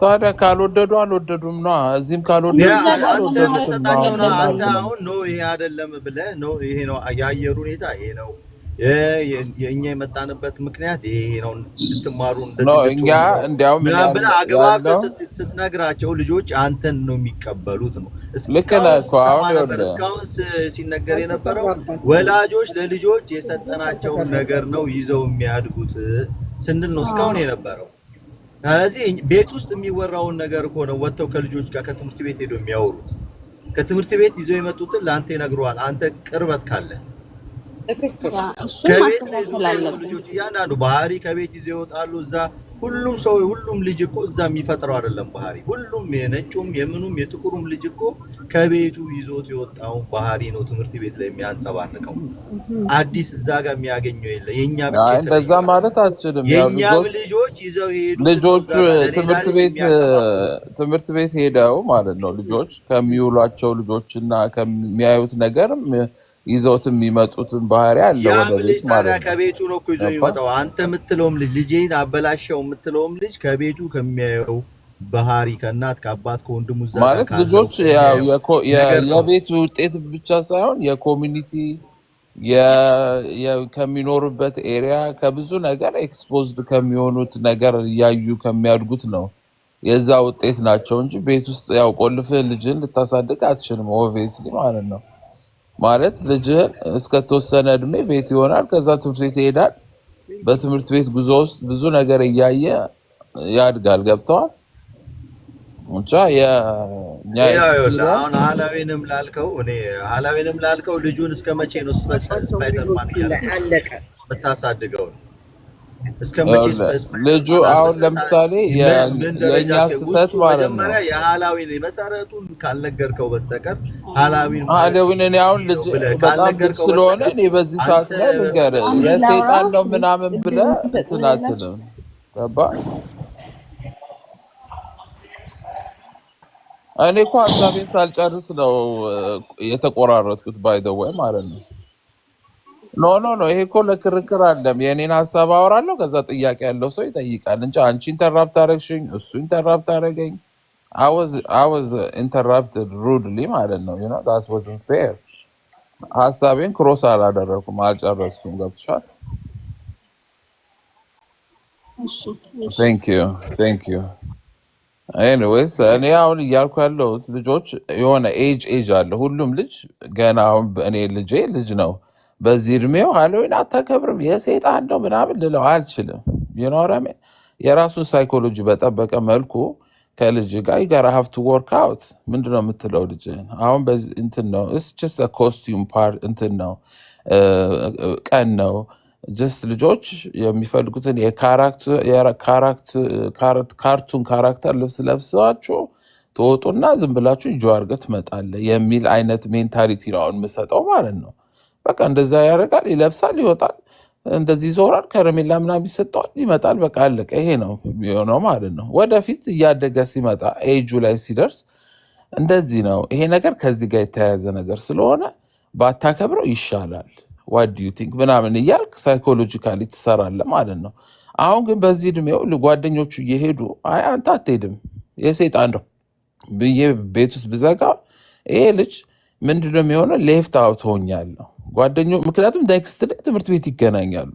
Speaker 9: ታዲያ? ካልወደዱ አልወደዱም ነው። እዚህም
Speaker 11: እንደዛ
Speaker 9: ካልወደዱትም
Speaker 12: ያ አንተ
Speaker 11: ደግሞ ማድረግ
Speaker 9: አልወደዱትም ነው።
Speaker 12: የምትሰጣቸው
Speaker 9: አሁን
Speaker 12: ነው።
Speaker 9: ምን
Speaker 12: አንተ
Speaker 9: አድርግ ነው?
Speaker 12: አሁን no ይሄ አይደለም ብለህ no ይሄ ነው የአየር ሁኔታ ይሄ ነው የእኛ የመጣንበት ምክንያት ይሄ ነው እንድትማሩ
Speaker 9: no
Speaker 12: እንደዚህ
Speaker 9: እኛ
Speaker 12: እንድትሆኑ ነው
Speaker 9: እንዲያውም
Speaker 12: ምናምን ብለህ አግባብተህ
Speaker 9: ያልነው
Speaker 12: ስትነግራቸው ልጆች አንተን ነው የሚቀበሉት ነው።
Speaker 9: ልክ ነህ
Speaker 12: እስካሁን
Speaker 9: እኮ
Speaker 12: ስሰማ
Speaker 9: አሁን
Speaker 12: ነበር።
Speaker 9: ይኸውልህ
Speaker 12: እስካሁን ሲነገር የነበረው
Speaker 1: አልተሰራባቸውም።
Speaker 12: ወላጆች ለልጆች የሰጠናቸውን ነገር ነው
Speaker 1: አልተሰራባቸውም።
Speaker 12: ይዘው የሚያድጉት ስንል ነው እስካሁን የነበረው። ስለዚህ ቤት ውስጥ የሚወራውን ነገር እኮ ነው ወጥተው ከልጆች ጋር ከትምህርት ቤት ሄደው የሚያወሩት። ከትምህርት ቤት ይዘው የመጡትን ለአንተ ይነግረዋል። አንተ ቅርበት ካለ
Speaker 1: ትክክል።
Speaker 11: ያ እሱን
Speaker 12: ከቤት ነው ይዘው
Speaker 11: ማስተካከል
Speaker 12: የሚወጡ
Speaker 11: አለብን።
Speaker 12: ልጆች እያንዳንዱ ባህሪ ከቤት ይዘው ይወጣሉ። እዛ ሁሉም ሰው ሁሉም ልጅ እኮ እዛ የሚፈጥረው አይደለም ባህሪ። ሁሉም የነጩም የምኑም የጥቁሩም ልጅ እኮ ከቤቱ ይዞት የወጣውን ባህሪ ነው ትምህርት ቤት ላይ የሚያንጸባርቀው። አዲስ እዛ ጋር የሚያገኘው የለ። የእኛ ብቻ
Speaker 9: አይ
Speaker 12: የተለየ
Speaker 9: እንደዛ
Speaker 12: አይደለም።
Speaker 9: ማለት አትችልም። ያው
Speaker 12: የእኛም
Speaker 9: ልጆች
Speaker 12: ልጆች ይዘው የሄዱትን ነው
Speaker 9: ልጆቹ
Speaker 12: እዛ ጋር ለሌላ
Speaker 9: ትምህርት
Speaker 12: ልጅ
Speaker 9: ቤት
Speaker 12: የሚያከፋፍሉት።
Speaker 9: ትምህርት ቤት ሄደው ማለት ነው ልጆች ከሚውሏቸው ልጆች እና ከሚያዩት ነገር ይዘውት የሚመጡትን ባህሪ አለ
Speaker 12: ያም
Speaker 9: ወደ
Speaker 12: ልጅ
Speaker 9: ቤት
Speaker 12: ታዲያ
Speaker 9: ማለት ነው።
Speaker 12: ከቤቱ ነው እኮ ይዞ
Speaker 9: ገባ
Speaker 12: የሚመጣው። አንተ የምትለውም ልጅ ልጄን አበላሸው የምትለውም ልጅ ከቤቱ ከሚያየው ባህሪ ከእናት ከአባት ከወንድሙ እዛ ጋር
Speaker 9: ማለት
Speaker 12: ካለው
Speaker 9: ልጆች ያው
Speaker 12: ከሚያየው ነገር ነው።
Speaker 9: የቤት ውጤት ብቻ ሳይሆን የ community ከሚኖሩበት area ከብዙ ነገር exposed ከሚሆኑት ነገር እያዩ ከሚያድጉት ነው የዛ ውጤት ናቸው እንጂ ቤት ውስጥ ያው ቆልፍህ ልጅህን ልታሳድግ አትችልም። Obviously ማለት ነው። ማለት ልጅህን እስከተወሰነ እድሜ ቤት ይሆናል። ከዛ ትምህርት ቤት ይሄዳል። በትምህርት ቤት ጉዞ ውስጥ ብዙ ነገር እያየ ያድጋል። ገብተዋል። ብቻ የእኛ
Speaker 12: ሌላው ይኸውልህ አሁን
Speaker 9: experience
Speaker 12: ሀላዊንም ላልከው እኔ ሀላዊንም ላልከው ልጁን እስከ መቼ ነው
Speaker 1: ባቸው
Speaker 12: ስፓይደርማን
Speaker 1: ልጆቹ ላይ
Speaker 12: እያልክ
Speaker 1: አለቀ።
Speaker 12: የምታሳድገው ነው? እስከ መቼ
Speaker 9: ይኸውልህ ልጁ
Speaker 12: ስፓይደርማን
Speaker 9: አሁን
Speaker 12: አልበሰህ
Speaker 9: ለምሳሌ
Speaker 12: ምን ደረጃ
Speaker 9: የእኛ
Speaker 12: እስከ
Speaker 9: ስህተት
Speaker 12: ውስጡ
Speaker 9: ማለት ነው
Speaker 12: መጀመሪያ የሀላዊን መሰረቱን ካልነገርከው በስተቀር ሀላዊን ማለት
Speaker 9: ሀላዊን እኔ አሁን
Speaker 12: ይሄ ነው
Speaker 9: ልጅ
Speaker 12: ብለህ
Speaker 9: በጣም ልጅ
Speaker 12: ካልነገርከው
Speaker 9: ስለሆነ
Speaker 12: በስተቀር
Speaker 9: እኔ በዚህ ሰዓት
Speaker 12: አንተ
Speaker 9: ላይ ልንገርህ
Speaker 11: አንድ ላውራ
Speaker 9: የሰይጣን ነው
Speaker 11: please፣
Speaker 9: ምናምን
Speaker 11: እድል
Speaker 9: ብለህ እንትን
Speaker 11: ትሰጡኛላችሁ?
Speaker 9: አትልም። ገባ? እኔ እኮ ሀሳቤን ሳልጨርስ ነው የተቆራረጥኩት። By the way ማለት ነው። No, no, no፣ ይሄ እኮ ለክርክር አለም። የእኔን ሀሳብ አወራለሁ፣ ከዛ ጥያቄ ያለው ሰው ይጠይቃል እንጂ አንቺ interrupt አደረግሽኝ፣ እሱ interrupt አደረገኝ። I was interrupted rudely ማለት ነው። That wasn't fair። ሀሳቤን cross አላደረኩም፣ አልጨረስኩም። ገብቶሻል?
Speaker 11: እሺ እሺ።
Speaker 9: Thank you, thank you። Anyways እኔ አሁን እያልኩ ያለሁት ልጆች የሆነ ኤጅ አለ። ሁሉም ልጅ ገና አሁን እኔ ልጄ ልጅ ነው። በዚህ እድሜው ሃሎዊን አታከብርም የሰይጣን ነው ምናምን ልለው አልችልም። ይኖረም የራሱን psychology በጠበቀ መልኩ ከልጅ ጋር you gotta have to work out ምንድነው የምትለው ልጅህን አሁን በዚህ እንትን ነው it's just costume part እንትን ነው ቀን ነው just ልጆች የሚፈልጉትን የ cartoon character ልብስ ለብሳችሁ ትወጡና ዝም ብላችሁ enjoy አድርገህ ትመጣለህ የሚል አይነት mentality ነው አሁን የምሰጠው ማለት ነው። በቃ እንደዛ ያደርጋል፣ ይለብሳል፣ ይወጣል፣ እንደዚህ ይዞራል፣ ከረሜላ ምናምን ይሰጠዋል፣ ይመጣል። በቃ አለቀ። ይሄ ነው የሚሆነው ማለት ነው። ወደፊት እያደገ ሲመጣ ኤጁ ላይ ሲደርስ እንደዚህ ነው ይሄ ነገር ከዚህ ጋር የተያያዘ ነገር ስለሆነ ባታከብረው ይሻላል፣ what do you think ምናምን እያልክ psychologically ትሰራለህ ማለት ነው። አሁን ግን በዚህ እድሜው ጓደኞቹ እየሄዱ አይ አንተ አትሄድም የሰይጣን ነው ብዬ ቤት ውስጥ ብዘጋ ይሄ ልጅ ምንድነው የሚሆነው? Left out ሆኛለሁ ጓደኞ ምክንያቱም next day ትምህርት ቤት ይገናኛሉ።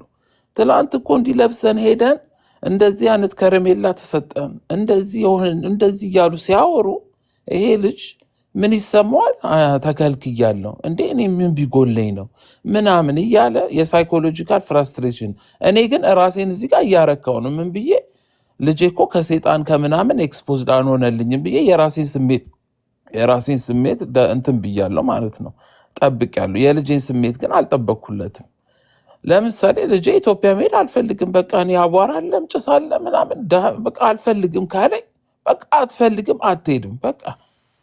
Speaker 9: ትላንት እኮ እንዲህ ለብሰን ሄደን እንደዚህ አይነት ከረሜላ ተሰጠን፣ እንደዚህ የሆንን እንደዚህ እያሉ ሲያወሩ ይሄ ልጅ ምን ይሰማዋል? ተከልክያለሁ እንዴ፣ እኔ ምን ቢጎለኝ ነው ምናምን እያለ የ psychological frustration። እኔ ግን ራሴን እዚህ ጋር እያረካው ነው። ምን ብዬ፣ ልጄ እኮ ከሴጣን ከምናምን exposed አልሆነልኝም ብዬ የራሴን ስሜት እንትን ብያለሁ ማለት ነው፣ ጠብቄያለሁ። የልጄን ስሜት ግን አልጠበቅኩለትም። ለምሳሌ ልጄ ኢትዮጵያ መሄድ አልፈልግም፣ በቃ እኔ አቧራ አለም ጭስ አለ ምናምን በቃ አልፈልግም ካለኝ፣ በቃ አትፈልግም፣ አትሄድም። በቃ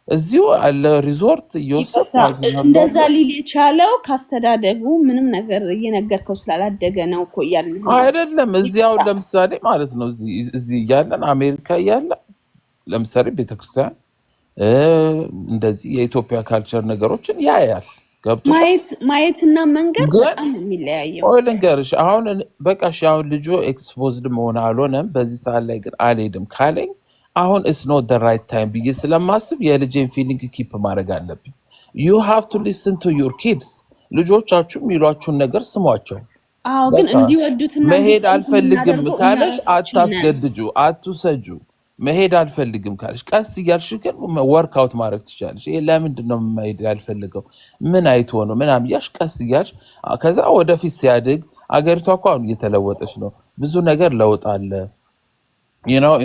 Speaker 9: እዚሁ አለ ሪዞርት እየወሰድኩ
Speaker 11: ይቅርታ፣ እንደዛ
Speaker 9: አዝናለሁ።
Speaker 11: ሊል የቻለው ካስተዳደጉ ምንም ነገር እየነገርከው ስላላደገ ነው እኮ እያልንህ ነው።
Speaker 9: አይደለም፣ እዚህ አሁን
Speaker 11: ይቅርታ።
Speaker 9: ለምሳሌ ማለት ነው እዚህ እያለን፣ አሜሪካ እያለ ለምሳሌ ቤተክርስቲያን እንደዚህ የኢትዮጵያ culture ነገሮችን ያያል። ገብቶሻል?
Speaker 11: ማየትና መንገር
Speaker 9: ግን
Speaker 11: በጣም ነው የሚለያየው።
Speaker 9: ቆይ ልንገርሽ፣ አሁን በቃ እሺ፣ አሁን ልጁ exposed መሆን አልሆነም፣ በዚህ ሰዓት ላይ ግን አልሄድም ካለኝ አሁን it's not the right time ብዬ ስለማስብ የልጄን feeling keep ማድረግ አለብኝ። You have to listen to your kids። ልጆቻችሁ የሚሏችሁን ነገር ስሟቸው።
Speaker 11: አዎ፣ ግን
Speaker 9: በቃ
Speaker 11: እንዲወዱትና
Speaker 9: መሄድ
Speaker 11: እንዲጠሉት
Speaker 9: አልፈልግም
Speaker 11: የምናደርገው እኛ
Speaker 9: ካለሽ
Speaker 11: ራሳችን ነን።
Speaker 9: አታስገድጁ፣ አትውሰጁ። መሄድ አልፈልግም ካለሽ ቀስ እያልሽ ግን work out ማድረግ ትችላለሽ። ይሄ ለምንድን ነው መሄድ ያልፈልገው፣ ምን አይቶ ነው ምናምን እያልሽ ቀስ እያልሽ ከዛ ወደፊት ሲያድግ፣ አገሪቷ እኮ አሁን እየተለወጠች ነው። ብዙ ነገር ለውጥ አለ።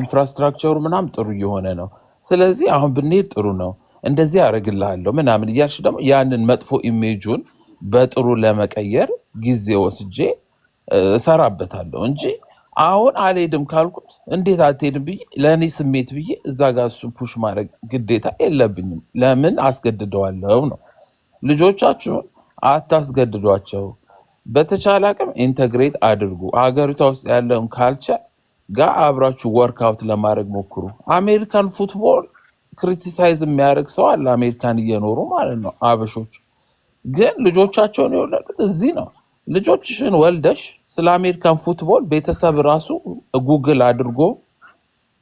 Speaker 9: Infrastructure ኡ ምናምን ጥሩ እየሆነ ነው። ስለዚህ አሁን ብንሄድ ጥሩ ነው፣ እንደዚህ ያደርግልሃለሁ ምናምን እያልሽ ደግሞ ያንን መጥፎ image ኡን በጥሩ ለመቀየር ጊዜ ወስጄ እሰራበታለሁ እንጂ አሁን አልሄድም ካልኩት እንዴት አትሄድም ብዬ ለእኔ ስሜት ብዬ እዛ ጋር እሱን push ማድረግ ግዴታ የለብኝም። ለምን አስገድደዋለሁ ነው። ልጆቻችሁን አታስገድዷቸው። በተቻለ አቅም integrate አድርጉ። ሀገሪቷ ውስጥ ያለውን culture ጋር አብራችሁ work out ለማድረግ ሞክሩ። American football criticize የሚያደርግ ሰው አለ፣ አሜሪካን እየኖሩ ማለት ነው። አበሾች ግን ልጆቻቸውን የወለዱት እዚህ ነው። ልጆችሽን ወልደሽ ስለ American football ቤተሰብ ራሱ ጉግል አድርጎ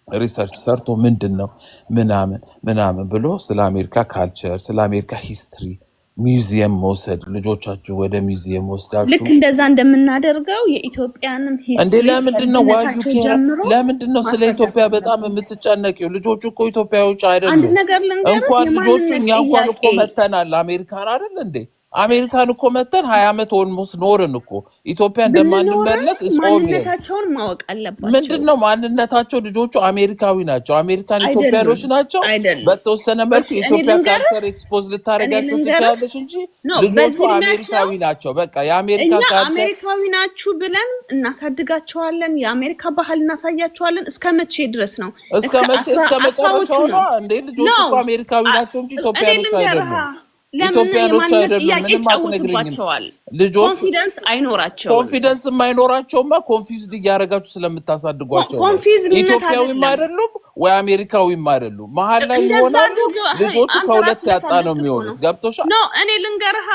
Speaker 9: research ሰርቶ ምንድን ነው ምናምን ምናምን ብሎ ስለ አሜሪካ culture፣ ስለ አሜሪካ history museum መውሰድ፣ ልጆቻችሁ ወደ ሚውዚየም ወስዳችሁ
Speaker 11: ልክ እንደዛ እንደምናደርገው የኢትዮጵያንም
Speaker 9: እንዴ
Speaker 11: history
Speaker 9: ለምንድን ነው why you
Speaker 11: ከልጅነታቸው
Speaker 9: care
Speaker 11: ጀምሮ
Speaker 9: ለምንድን ነው ስለ
Speaker 11: ማስረዳት
Speaker 9: ኢትዮጵያ በጣም
Speaker 11: አለብን።
Speaker 9: የምትጨነቂው? ልጆቹ እኮ ኢትዮጵያዎች
Speaker 11: አንድ
Speaker 9: አይደሉም።
Speaker 11: ነገር ልንገርህ፣
Speaker 9: እንኳን ልጆቹ
Speaker 11: የማንነት
Speaker 9: እኛ እንኳን እኮ
Speaker 11: ጥያቄ
Speaker 9: መተናል አሜሪካን አይደል እንዴ? አሜሪካን እኮ መተን 20 ዓመት almost ኖርን እኮ። ኢትዮጵያ
Speaker 11: ብንኖርም
Speaker 9: እንደማንመለስ is obvious።
Speaker 11: ማንነታቸውን ማወቅ አለባቸው።
Speaker 9: ምንድን ነው ማንነታቸው? ልጆቹ አሜሪካዊ ናቸው። አሜሪካን ኢትዮጵያኖች
Speaker 11: አይደሉም፣
Speaker 9: ናቸው።
Speaker 11: አይደሉም።
Speaker 9: በተወሰነ መልኩ
Speaker 11: እሺ፣ እኔ
Speaker 9: የኢትዮጵያ
Speaker 11: ልንገርህ
Speaker 9: culture expose
Speaker 11: እኔ
Speaker 9: ልታደርጋቸው
Speaker 11: ልንገርህ
Speaker 9: ትችላለች እንጂ
Speaker 11: No፣
Speaker 9: ልጆቹ
Speaker 11: በዚህ እድሜያቸው
Speaker 9: አሜሪካዊ ናቸው። በቃ የአሜሪካ
Speaker 11: እኛ
Speaker 9: culture
Speaker 11: አሜሪካዊ ናችሁ ብለን እናሳድጋቸዋለን። የአሜሪካ ባህል እናሳያቸዋለን። እስከ መቼ ድረስ ነው?
Speaker 9: እስከ
Speaker 11: እስከ
Speaker 9: መቼ? እስከ
Speaker 11: 10ዎቹ
Speaker 9: መጨረሻው
Speaker 11: ነው
Speaker 9: ነው እንዴ? ልጆቹ
Speaker 11: No።
Speaker 9: እኮ አሜሪካዊ ናቸው እንጂ
Speaker 11: እኔ
Speaker 9: ኢትዮጵያኖች
Speaker 11: ልንገርህ፣
Speaker 9: አይደሉም።
Speaker 11: ለምን
Speaker 9: ኢትዮጵያኖች
Speaker 11: የማንነት
Speaker 9: አይደሉም።
Speaker 11: ጥያቄ
Speaker 9: ምንም አትነግሪኝም።
Speaker 11: ይጫወቱባቸዋል?
Speaker 9: ልጆቹ
Speaker 11: Confidence አይኖራቸውም።
Speaker 9: Confidence የማይኖራቸውማ confused እያደረጋችሁ ስለምታሳድጓቸው ነው።
Speaker 11: Confuse ነት
Speaker 9: ኢትዮጵያዊም
Speaker 11: አይደለም።
Speaker 9: አይደሉም ወይ አሜሪካዊም አይደሉም። መሀል ላይ
Speaker 11: እንደዛ
Speaker 9: ይሆናሉ።
Speaker 11: አድርገው
Speaker 9: ልጆቹ
Speaker 11: አንተ
Speaker 9: ከሁለት
Speaker 11: ራስህ
Speaker 9: ያጣ ነው
Speaker 11: ስላሳደግክ እኮ ነው።
Speaker 9: የሚሆኑት። ገብቶሻል?
Speaker 11: No፣ እኔ ልንገርህ፣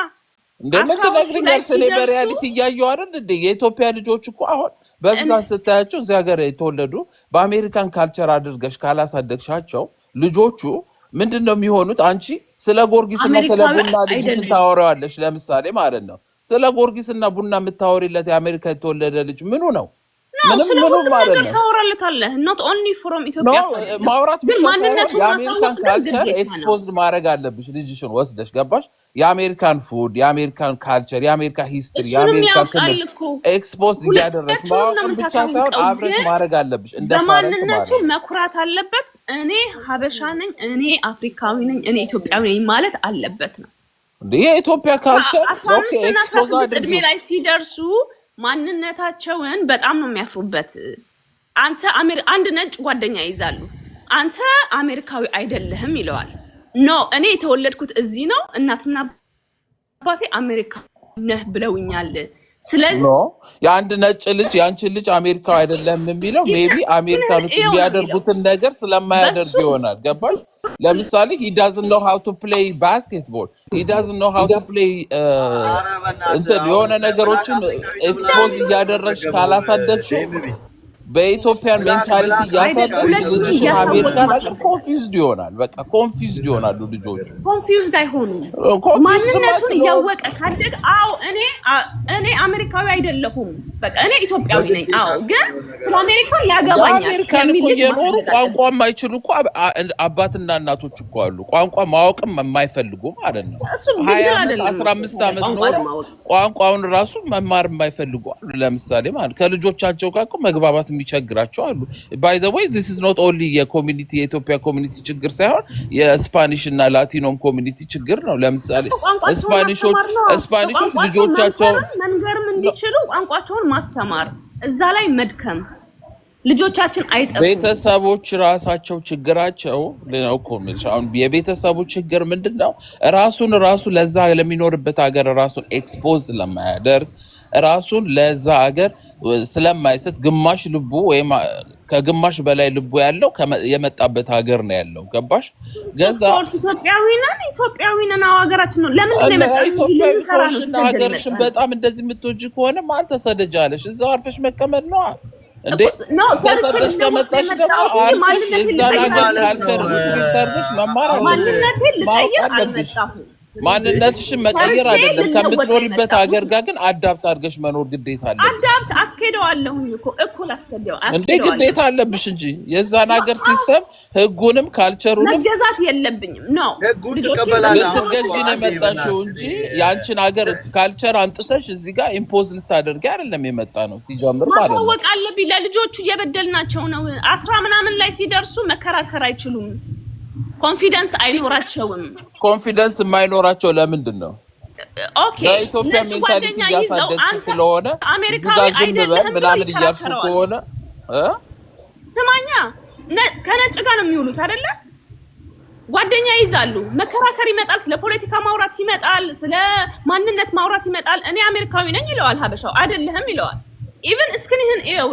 Speaker 9: እንደ ምን
Speaker 11: 10ዎቹ ላይ
Speaker 9: ትነግሪኛለሽ? እኔ
Speaker 11: ሲደርሱ
Speaker 9: በ reality እያየሁ አይደል እንዴ? የኢትዮጵያ ልጆች እኮ አሁን በብዛት ስታያቸው እዚህ ሀገር የተወለዱ በአሜሪካን culture አድርገሽ ካላሳደግሻቸው ልጆቹ ምንድን ነው የሚሆኑት? አንቺ ስለ ጎርጊስና ስለ
Speaker 11: አሜሪካዊ
Speaker 9: ቡና ልጅሽን
Speaker 11: አይደሉም።
Speaker 9: ታወሪዋለሽ፣ ለምሳሌ ማለት ነው። ስለ ጎርጊስና ቡና የምታወሪለት የአሜሪካ የተወለደ ልጅ ምኑ ነው?
Speaker 11: No፣
Speaker 9: ምንም
Speaker 11: ስለ
Speaker 9: ምኑም
Speaker 11: ሁሉም ነገር
Speaker 9: አይደለም።
Speaker 11: ታወራለታለህ። Not only from
Speaker 9: No
Speaker 11: ኢትዮጵያ እኮ አይደለም፣
Speaker 9: ማውራት
Speaker 11: ግን
Speaker 9: ብቻ ሳይሆን
Speaker 11: ማንነቱን
Speaker 9: የአሜሪካን
Speaker 11: ማሳወቅ ግን
Speaker 9: culture
Speaker 11: ግዴታ ነው።
Speaker 9: Exposed ማድረግ አለብሽ። ልጅሽን ወስደሽ፣ ገባሽ? የአሜሪካን food፣ የአሜሪካን culture፣ የአሜሪካ history፣
Speaker 11: እሱንም
Speaker 9: የአሜሪካን
Speaker 11: ያውቃል
Speaker 9: ትምህርት
Speaker 11: እኮ።
Speaker 9: Expose እያደረግሽ
Speaker 11: ሁለታቸውንም ነው
Speaker 9: ማወቅም ብቻ ሳይሆን
Speaker 11: የምታሳውቀው፣
Speaker 9: አብረሽ
Speaker 11: ግን
Speaker 9: ማድረግ አለብሽ እንደ parent
Speaker 11: በማንነቱ
Speaker 9: ማለት ነው።
Speaker 11: መኩራት አለበት። እኔ ሀበሻ ነኝ፣ እኔ አፍሪካዊ ነኝ፣ እኔ ኢትዮጵያዊ ነኝ ማለት አለበት ነው።
Speaker 9: እንደ የኢትዮጵያ culture
Speaker 11: አስራ
Speaker 9: okay
Speaker 11: አምስት እና አስራ
Speaker 9: expose
Speaker 11: ስድስት እድሜ
Speaker 9: አድርጊው።
Speaker 11: ላይ ሲደርሱ ማንነታቸውን በጣም ነው የሚያፍሩበት። አንተ አንድ ነጭ ጓደኛ ይይዛሉ። አንተ አሜሪካዊ አይደለህም ይለዋል። No፣ እኔ የተወለድኩት እዚህ ነው፣ እናትና አባቴ አሜሪካ ነህ ብለውኛል። ስለዚህ
Speaker 9: No፣ የአንድ ነጭ ልጅ የአንቺን ልጅ አሜሪካዊ አይደለም የሚለው maybe አሜሪካኖች
Speaker 11: ይኸው ነው የሚለው።
Speaker 9: የሚያደርጉትን ነገር ስለማያደርግ
Speaker 11: በሱ
Speaker 9: ይሆናል። ገባሽ? ለምሳሌ he doesn't know how to play basketball፣ he doesn't know how to play
Speaker 12: ኧረ በእናትህ
Speaker 9: እንትን
Speaker 12: አሁን
Speaker 9: የሆነ
Speaker 12: Black
Speaker 9: ነገሮችን
Speaker 12: አፍሪካዊ ተብሎ
Speaker 9: expose
Speaker 12: አይደለም
Speaker 9: እያደረግሽ
Speaker 12: የተመዘገበው
Speaker 9: ካላሳደግሽው
Speaker 12: ዴምቢ
Speaker 9: በ Ethiopian
Speaker 12: black
Speaker 9: mentality
Speaker 12: black
Speaker 11: አይደል?
Speaker 9: እያሳደግሽ
Speaker 11: ሁለቱንም
Speaker 9: ልጅሽን
Speaker 11: እያሳወቅ
Speaker 9: አሜሪካን ሀገር
Speaker 11: ማሳደግ።
Speaker 9: confused ይሆናል። በቃ confused ይሆናሉ ልጆቹ።
Speaker 11: Confused አይሆኑም።
Speaker 9: Confused ማ
Speaker 11: ማንነቱን
Speaker 9: ስለሆኑ
Speaker 11: እያወቀ ካደግ፣ አዎ እኔ አሜሪካዊ አይደለሁም፣ በቃ እኔ ኢትዮጵያዊ ነኝ፣
Speaker 12: በግዴታ
Speaker 11: አዎ ግን
Speaker 12: የሚሆን ነገር
Speaker 11: ስለ
Speaker 12: አለ።
Speaker 11: አሜሪካ ያገባኛል
Speaker 9: የአሜሪካን
Speaker 11: የሚል
Speaker 9: እኮ
Speaker 11: ልጅ
Speaker 9: እየኖሩ
Speaker 11: ማሳደግ
Speaker 9: ቋንቋ
Speaker 11: አለብን።
Speaker 9: የማይችሉ እኮ አባትና እናቶች እኮ አሉ። ቋንቋ ማወቅም የማይፈልጉ ማለት ነው።
Speaker 11: እሱ big
Speaker 9: 20
Speaker 11: deal
Speaker 9: ዓመት
Speaker 11: አይደለም
Speaker 9: አስራ
Speaker 11: እኮ
Speaker 9: አምስት
Speaker 11: ታዲያ
Speaker 9: ዓመት
Speaker 11: ቋንቋ
Speaker 9: ኖረው
Speaker 11: ለማወቅ።
Speaker 9: ቋንቋውን ራሱ መማር የማይፈልጉ አሉ። ለምሳሌ ማለት ከልጆቻቸው ጋር እኮ መግባባት የሚቸግራቸው አሉ። By the way, this is not only የ community፣ የኢትዮጵያ community ችግር ሳይሆን የ Spanish እና Latino ም community ችግር ነው። ለምሳሌ
Speaker 11: ቋንቋቸውን
Speaker 9: Spanish ኦች
Speaker 11: ማስተማር ነው።
Speaker 9: Spanish ኦች
Speaker 11: በቋንቋቸው
Speaker 9: ልጆቻቸውን
Speaker 11: መምከርም መንገርም እንዲችሉ ቋንቋቸውን ማስተማር፣ እዛ ላይ መድከም። ልጆቻችን አይጠፉም።
Speaker 9: ቤተሰቦች ራሳቸው ችግራቸው ነው እኮ የምልሽ። አሁን የቤተሰቡ ችግር ምንድን ነው? ራሱን ራሱ ለዛ ለሚኖርበት ሀገር ራሱን expose ስለማያደርግ፣ ራሱን ለዛ ሀገር ስለማይሰጥ፣ ግማሽ ልቡ ወይም ከግማሽ በላይ ልቡ ያለው የመጣበት ሀገር ነው ያለው። ገባሽ? ገዛ
Speaker 11: Of course ኢትዮጵያዊ ነን፣ ኢትዮጵያዊ ነን። አዎ ሀገራችን ነው። ለምንድን ነው
Speaker 9: እና
Speaker 11: የመጣነው? እዚህ
Speaker 9: ኢትዮጵያዊ
Speaker 11: ልንሰራ ነው
Speaker 9: ከሆንሽና
Speaker 11: ተሰደን
Speaker 9: ሀገርሽን
Speaker 11: የመጣነው።
Speaker 9: በጣም እንደዚህ የምትወጂ ከሆነ ማን ተሰደጃለሽ? እዛው አርፈሽ መቀመጥ ነዋ እንዴ።
Speaker 11: No፣ ሰርቼ
Speaker 9: ተሰደሽ
Speaker 11: ልለወጥ ነው
Speaker 9: ከመጣሽ ደግሞ
Speaker 11: የመጣሁት እንጂ
Speaker 9: አርፈሽ
Speaker 11: ማንነቴን
Speaker 9: የዛን
Speaker 11: ልቀይር
Speaker 9: ሀገር
Speaker 12: ማለት
Speaker 9: culture
Speaker 12: ነው።
Speaker 9: Respect አድርገሽ መማር
Speaker 12: አሁን
Speaker 9: አለብሽ፣
Speaker 11: ማንነቴን
Speaker 9: ማወቅ
Speaker 11: ልቀይር
Speaker 9: አለብሽ።
Speaker 11: አልመጣሁም።
Speaker 9: ማንነትሽን መቀየር
Speaker 11: ሰርቼ
Speaker 9: አይደለም፣
Speaker 11: ልለወጥ ነው
Speaker 9: ከምትኖሪበት
Speaker 11: የመጣሁት።
Speaker 9: ሀገር ጋር ግን adapt አድርገሽ መኖር ግዴታ አለብሽ።
Speaker 11: Adapt አስኬደዋለሁኝ እኮ፣ እኩል አስኬደው
Speaker 9: እንዴ
Speaker 11: አስኬደዋለሁ።
Speaker 9: ግዴታ አለብሽ እንጂ የዛን ሀገር system ህጉንም culture ኡንም
Speaker 11: መገዛት የለብኝም no።
Speaker 12: ህጉን
Speaker 11: ልጆቼን
Speaker 12: ትቀበላለህ። አሁን እኮ
Speaker 9: ልትገዢ ነው
Speaker 12: አንዴ
Speaker 9: የመጣሽው
Speaker 12: በእናትህ
Speaker 9: እንጂ የአንቺን ሀገር culture አምጥተሽ እዚህ ጋር impose ልታደርጊ አይደለም የመጣ ነው ሲጀምር ማለት ነው።
Speaker 11: ማሳወቅ አለብኝ ለልጆቹ። እየበደልናቸው ነው። 10 ምናምን ላይ ሲደርሱ መከራከር አይችሉም። Confidence አይኖራቸውም።
Speaker 9: Confidence የማይኖራቸው ለምንድን ነው?
Speaker 11: Okay
Speaker 9: በኢትዮጵያ
Speaker 11: ነጭ
Speaker 9: mentality
Speaker 11: ጓደኛ ይዘው
Speaker 9: እያሳደግሽ
Speaker 11: አንተ
Speaker 9: ስለሆነ እዚህ
Speaker 11: አሜሪካዊ
Speaker 9: ጋር ዝም በል
Speaker 11: አይደለህም ብሎ
Speaker 9: ምናምን እያልሽው
Speaker 11: ይከራከረዋል።
Speaker 9: ከሆነ እ?
Speaker 11: ስማኛ፣ ከነጭ ጋር ነው የሚውሉት አይደለ? ጓደኛ ይይዛሉ። መከራከር ይመጣል። ስለ ፖለቲካ ማውራት ይመጣል። ስለ ማንነት ማውራት ይመጣል። እኔ አሜሪካዊ ነኝ ይለዋል። ሀበሻው አይደለህም ይለዋል። Even skin ህን እየው፣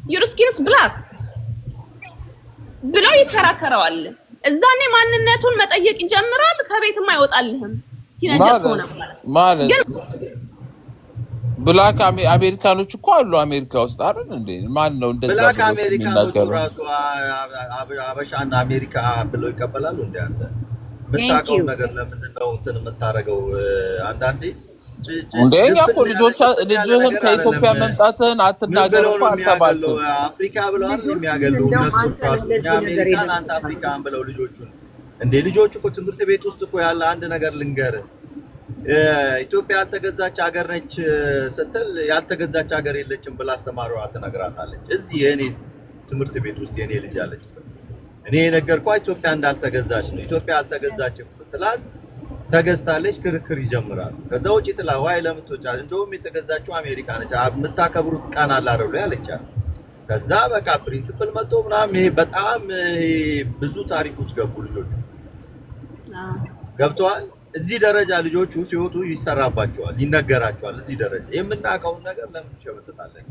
Speaker 11: your skin's black ብለው ይከራከረዋል። እዛኔ ማንነቱን መጠየቅ ይጀምራል። ከቤትም አይወጣልህም teenager ከሆነ
Speaker 9: ማለት
Speaker 11: በኋላ
Speaker 9: ማለት
Speaker 11: ግን
Speaker 9: Black አሜሪካኖች እኮ አሉ አሜሪካ ውስጥ አይደል እንዴ? ማን ነው እንደዛ
Speaker 12: Black
Speaker 9: ብሎ
Speaker 12: አሜሪካኖቹ
Speaker 9: የሚናገረው?
Speaker 12: ራሱ አበሻና አሜሪካ ብለው ይቀበላሉ። እንደ አንተ
Speaker 13: Thank
Speaker 12: የምታውቀውን
Speaker 13: you.
Speaker 12: ነገር ለምንድን ነው እንትን የምታደርገው? አንዳንዴ
Speaker 9: እንደ እኛ
Speaker 12: ድፍን
Speaker 9: እኮ
Speaker 12: ያለ
Speaker 9: ልጆቻ
Speaker 12: ድፍን ያለ
Speaker 9: ልጅህን
Speaker 12: ነገር
Speaker 9: ከኢትዮጵያ
Speaker 12: አይደለም።
Speaker 9: መምጣትህን
Speaker 12: ምን
Speaker 9: አትናገር
Speaker 12: ብለው
Speaker 9: እኮ
Speaker 12: ነው የሚያገለው?
Speaker 9: አልተባልክም።
Speaker 12: አፍሪካ ብለው አይደል
Speaker 13: ልጆችን
Speaker 12: የሚያገሉ
Speaker 13: እንደውም
Speaker 12: እነሱ
Speaker 13: አንተን
Speaker 12: ራሱ እኛ
Speaker 13: ለዚህ ነገር
Speaker 12: አሜሪካን አንተ
Speaker 13: የደረስካል።
Speaker 12: አፍሪካን ብለው ልጆቹን። እንዴ ልጆቹ እኮ ትምህርት ቤት ውስጥ እኮ ያለ አንድ ነገር ልንገርህ፣ ኢትዮጵያ ያልተገዛች ሀገር ነች ስትል ያልተገዛች ሀገር የለችም ብላ አስተማሪዋ ትነግራታለች። እዚህ የእኔ ትምህርት ቤት ውስጥ የእኔ ልጅ ያለችበት እኔ የነገርኳት ኢትዮጵያ እንዳልተገዛች ነው። ኢትዮጵያ አልተገዛችም ስትላት ተገዝታለች፣ ክርክር ይጀምራሉ። ከዛ ውጭ ትላ ዋይ ለምትወጫ እንደውም የተገዛችው አሜሪካ ነች፣ የምታከብሩት ቀን አለ አይደል ያለቻት። ከዛ በቃ principal መጥቶ ምናምን ይሄ በጣም ይሄ ብዙ ታሪክ ውስጥ ገቡ ልጆቹ። ገብተዋል። እዚህ ደረጃ ልጆቹ ሲወጡ ይሰራባቸዋል፣ ይነገራቸዋል። እዚህ ደረጃ የምናውቀውን ነገር ለምን እንሸመጥጣለን?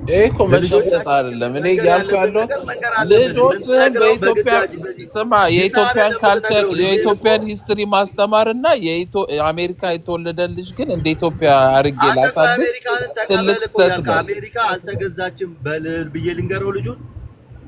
Speaker 9: ይሄ እኮ መሸምጠጥ
Speaker 12: ለልጆቻችን
Speaker 9: አይደለም። እኔ
Speaker 12: መንገር
Speaker 9: እያልኩ
Speaker 12: ያለብን
Speaker 9: ያለሁት
Speaker 12: ነገር መንገር አለብን።
Speaker 9: ልጆችህን
Speaker 12: የምንነግረው
Speaker 9: በኢትዮጵያ
Speaker 12: በግዳጅ በዚህ
Speaker 9: ስማ፣
Speaker 12: ግታ
Speaker 9: የኢትዮጵያን
Speaker 12: አይደለም
Speaker 9: culture
Speaker 12: የምትነግረው ልጄን እኮ
Speaker 9: የኢትዮጵያን history ማስተማር እና የአሜሪካ የተወለደን ልጅ ግን እንደ ኢትዮጵያ አድርጌ
Speaker 12: አንተ እኮ
Speaker 9: ላሳድግ
Speaker 12: አሜሪካንን
Speaker 9: ትልቅ
Speaker 12: ተቀበል እኮ
Speaker 9: ስህተት
Speaker 12: ያልከ
Speaker 9: ነው።
Speaker 12: አሜሪካ አልተገዛችም በል ብዬ ልንገረው ልጁን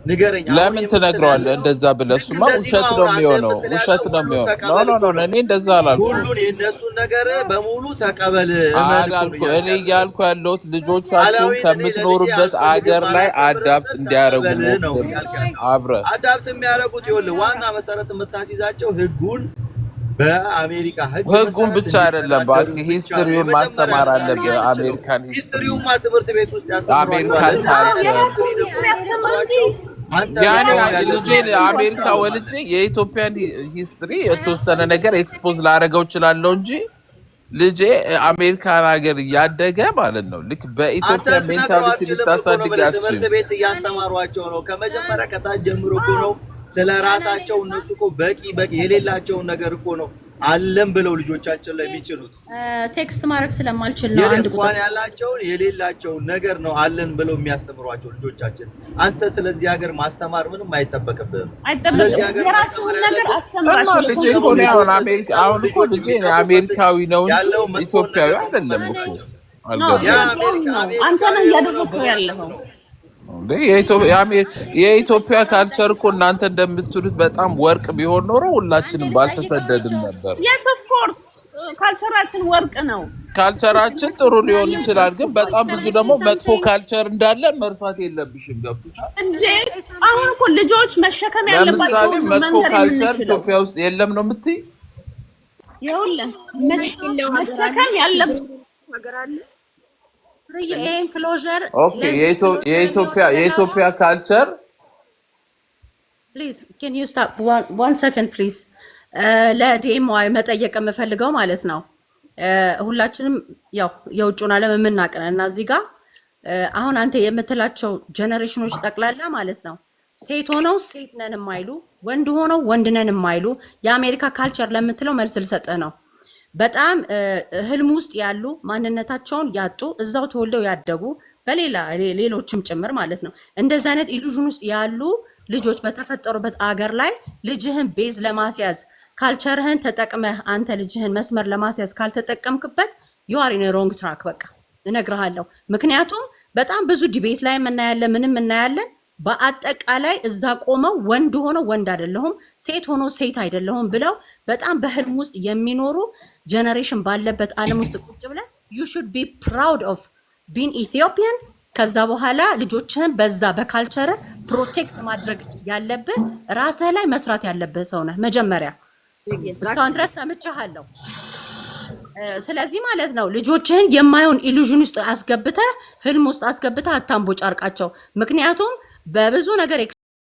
Speaker 12: ንገረኝ። አሁን
Speaker 9: ለምን
Speaker 12: የምትል
Speaker 9: ትነግረዋለህ
Speaker 12: ያለው
Speaker 9: እንደዛ ብለህ?
Speaker 12: ልክ
Speaker 9: እሱማ
Speaker 12: እንደዚህ ነው።
Speaker 9: ውሸት
Speaker 12: አሁን
Speaker 9: ነው
Speaker 12: አንተ
Speaker 9: የሚሆነው፣
Speaker 12: የምትል ያለው
Speaker 9: ውሸት ነው
Speaker 12: ሁሉን
Speaker 9: የሚሆነው። No
Speaker 12: ተቀበል
Speaker 9: No
Speaker 12: እኮ
Speaker 9: No
Speaker 12: ነው።
Speaker 9: እኔ እንደዛ አላልኩም
Speaker 12: ሁሉን የእነሱን ነገር በሙሉ ተቀበል እመን እኮ ነው
Speaker 9: አላልኩ።
Speaker 12: እያልክ
Speaker 9: እኔ
Speaker 12: ያለው።
Speaker 9: እያልኩ ያለሁት ልጆቻችሁን
Speaker 12: አላዊን እኔ ለልጄ
Speaker 9: ከምትኖሩበት
Speaker 12: አልፈልግም
Speaker 9: አገር ላይ
Speaker 12: አላስተምርም
Speaker 9: adapt
Speaker 12: ስል
Speaker 9: እንዲያደርጉ
Speaker 12: ተቀበል ነው
Speaker 9: ሞክር
Speaker 12: እያልክ ያለው።
Speaker 9: አብረህ።
Speaker 12: Adapt የሚያደርጉት ይኸውልህ፣ ዋና መሰረት የምታስይዛቸው ህጉን በአሜሪካ ህግ
Speaker 9: ህጉን
Speaker 12: መሰረት
Speaker 9: ብቻ አይደለም
Speaker 12: እንዲተዳደሩ
Speaker 9: እባክህ፣
Speaker 12: ብቻ ነው
Speaker 9: history ውን
Speaker 12: የመጀመሪያ
Speaker 9: ማስተማር
Speaker 12: ልታደርግ
Speaker 9: አለብህ።
Speaker 12: የምትችለው።
Speaker 9: አሜሪካን history፣
Speaker 12: History ውማ ትምህርት ቤት ውስጥ ያስተምሯቸዋል።
Speaker 9: አሜሪካን
Speaker 12: እንደዚህ አይነት
Speaker 9: Culture
Speaker 11: የራስን
Speaker 12: History ደግሞ
Speaker 11: History አስተምር እንጂ
Speaker 12: ሲያስተምሯቸው አንተ
Speaker 9: ያኔ
Speaker 12: መቃወም ያለብህ
Speaker 9: ልጄን
Speaker 12: history ብቻ
Speaker 9: አሜሪካ
Speaker 12: ነው
Speaker 9: ወልጄ
Speaker 12: ማለት ነው።
Speaker 9: የኢትዮጵያን history የተወሰነ ነገር expose ላደርገው እችላለሁ እንጂ ልጄ አሜሪካን ሀገር እያደገ ማለት ነው ልክ
Speaker 12: አንተ
Speaker 9: በኢትዮጵያ
Speaker 12: ልትነግረው
Speaker 9: Mentality
Speaker 12: አትችልም እኮ ነው
Speaker 9: ልታሳድግ
Speaker 12: የምልህ። ትምህርት
Speaker 9: አትችልም።
Speaker 12: ቤት እያስተማሯቸው ነው። ከመጀመሪያ ከታች ጀምሮ እኮ ነው ስለ ራሳቸው። እነሱ እኮ በቂ በቂ የሌላቸውን ነገር እኮ ነው አለም ብለው ልጆቻችን ላይ የሚጭኑት።
Speaker 14: Text ማድረግ ስለማልችል ነው። አንድ ቁጥር
Speaker 12: እንኳን ያላቸውን የሌላቸውን ነገር ነው አለን ብለው የሚያስተምሯቸው ልጆቻችን። አንተ ስለዚህ ሀገር ማስተማር ምንም አይጠበቅብህም። ስለዚህ
Speaker 11: አይጠበቅም።
Speaker 12: ሀገር
Speaker 11: የራስህን
Speaker 12: ማስተማር
Speaker 11: ነገር
Speaker 12: ያለብህ
Speaker 9: እና
Speaker 11: አስተምራቸው።
Speaker 9: ልጄ
Speaker 12: System ኡን
Speaker 9: እኮ እኔ አሁን
Speaker 12: ልጆች
Speaker 9: አሜሪካ
Speaker 12: System ኡን
Speaker 9: አሁን እኮ
Speaker 12: ልጆች
Speaker 9: ልጄ
Speaker 12: የሚጠፉበትን
Speaker 9: አሜሪካዊ ነው እንጂ
Speaker 12: ያለው መጥፎን
Speaker 9: ኢትዮጵያዊ
Speaker 12: ነገር ነው
Speaker 9: አይደለም እኮ።
Speaker 12: የምትመልሳቸው።
Speaker 11: No
Speaker 12: ያ
Speaker 9: አልገባኝም።
Speaker 11: Wrong
Speaker 12: አሜሪካ
Speaker 11: ነው። አንተ
Speaker 12: አሜሪካዊ
Speaker 11: ነህ
Speaker 12: የሆነው
Speaker 11: እያደረግከው
Speaker 12: በወረቀት
Speaker 11: ያለኸው።
Speaker 12: ነው።
Speaker 9: እንዴ? የኢትዮጵያ culture እኮ እናንተ እንደምትሉት በጣም ወርቅ ቢሆን ኖሮ ሁላችንም ባልተሰደድን ነበር።
Speaker 11: Yes, of course, culture ኣችን ወርቅ ነው።
Speaker 9: Culture ኣችን ጥሩ ሊሆን ይችላል፣ ግን በጣም ብዙ ደግሞ መጥፎ culture እንዳለ መርሳት የለብሽም። ገብቶሻል?
Speaker 11: እንዴ፣ አሁን እኮ ልጆች መሸከም
Speaker 9: ለምሳሌ
Speaker 11: ያለባቸውን ነው
Speaker 9: መጥፎ
Speaker 11: መንገር
Speaker 9: culture
Speaker 11: የምንችለው።
Speaker 9: ኢትዮጵያ ውስጥ የለም ነው የምትይ?
Speaker 11: ይኸውልህ
Speaker 14: የለው ሀገር አለ?
Speaker 11: መሸከም ያለ
Speaker 14: ሀገር አለ?
Speaker 13: ፍርዬ፣ ይሄን closure
Speaker 9: Okay፣ የኢትዮጵያ culture
Speaker 13: Please, can you stop one second, please? ለዲኤምዋይ መጠየቅ የምፈልገው ማለት ነው ሁላችንም ያው የውጭውን ዓለም የምናውቅ ነን እና እዚህ ጋር አሁን አንተ የምትላቸው ጀኔሬሽኖች ጠቅላላ ማለት ነው ሴት ሆነው ሴት ነን የማይሉ፣ ወንድ ሆነው ወንድ ነን የማይሉ፣ የአሜሪካ culture ለምትለው መልስ ልሰጥህ ነው። በጣም ህልም ውስጥ ያሉ፣ ማንነታቸውን ያጡ፣ እዛው ተወልደው ያደጉ፣ በሌላ ሌሎችም ጭምር ማለት ነው። እንደዚህ አይነት illusion ውስጥ ያሉ ልጆች በተፈጠሩበት አገር ላይ ልጅህን base ለማስያዝ culture ህን ተጠቅመህ አንተ ልጅህን መስመር ለማስያዝ ካልተጠቀምክበት you are in wrong track። በቃ እነግርሃለሁ። ምክንያቱም በጣም ብዙ debate ላይ እናያለን፣ ምንም እናያለን። በአጠቃላይ እዛ ቆመው ወንድ ሆነው ወንድ አይደለሁም፣ ሴት ሆኖ ሴት አይደለሁም ብለው በጣም በህልም ውስጥ የሚኖሩ generation ባለበት ዓለም ውስጥ ቁጭ ብለህ you should be proud of being Ethiopian። ከዛ በኋላ ልጆችህን በዛ በ culture protect ማድረግ ያለብህ፣ ራስህ ላይ መስራት ያለብህ ሰው ነህ መጀመሪያ። እስካሁን ድረስ ሰምቼሃለሁ። ስለዚህ ማለት ነው ልጆችህን የማይሆን illusion ውስጥ አስገብተህ፣ ህልም ውስጥ አስገብተህ አታንቦጫርቃቸው። ምክንያቱም በብዙ ነገር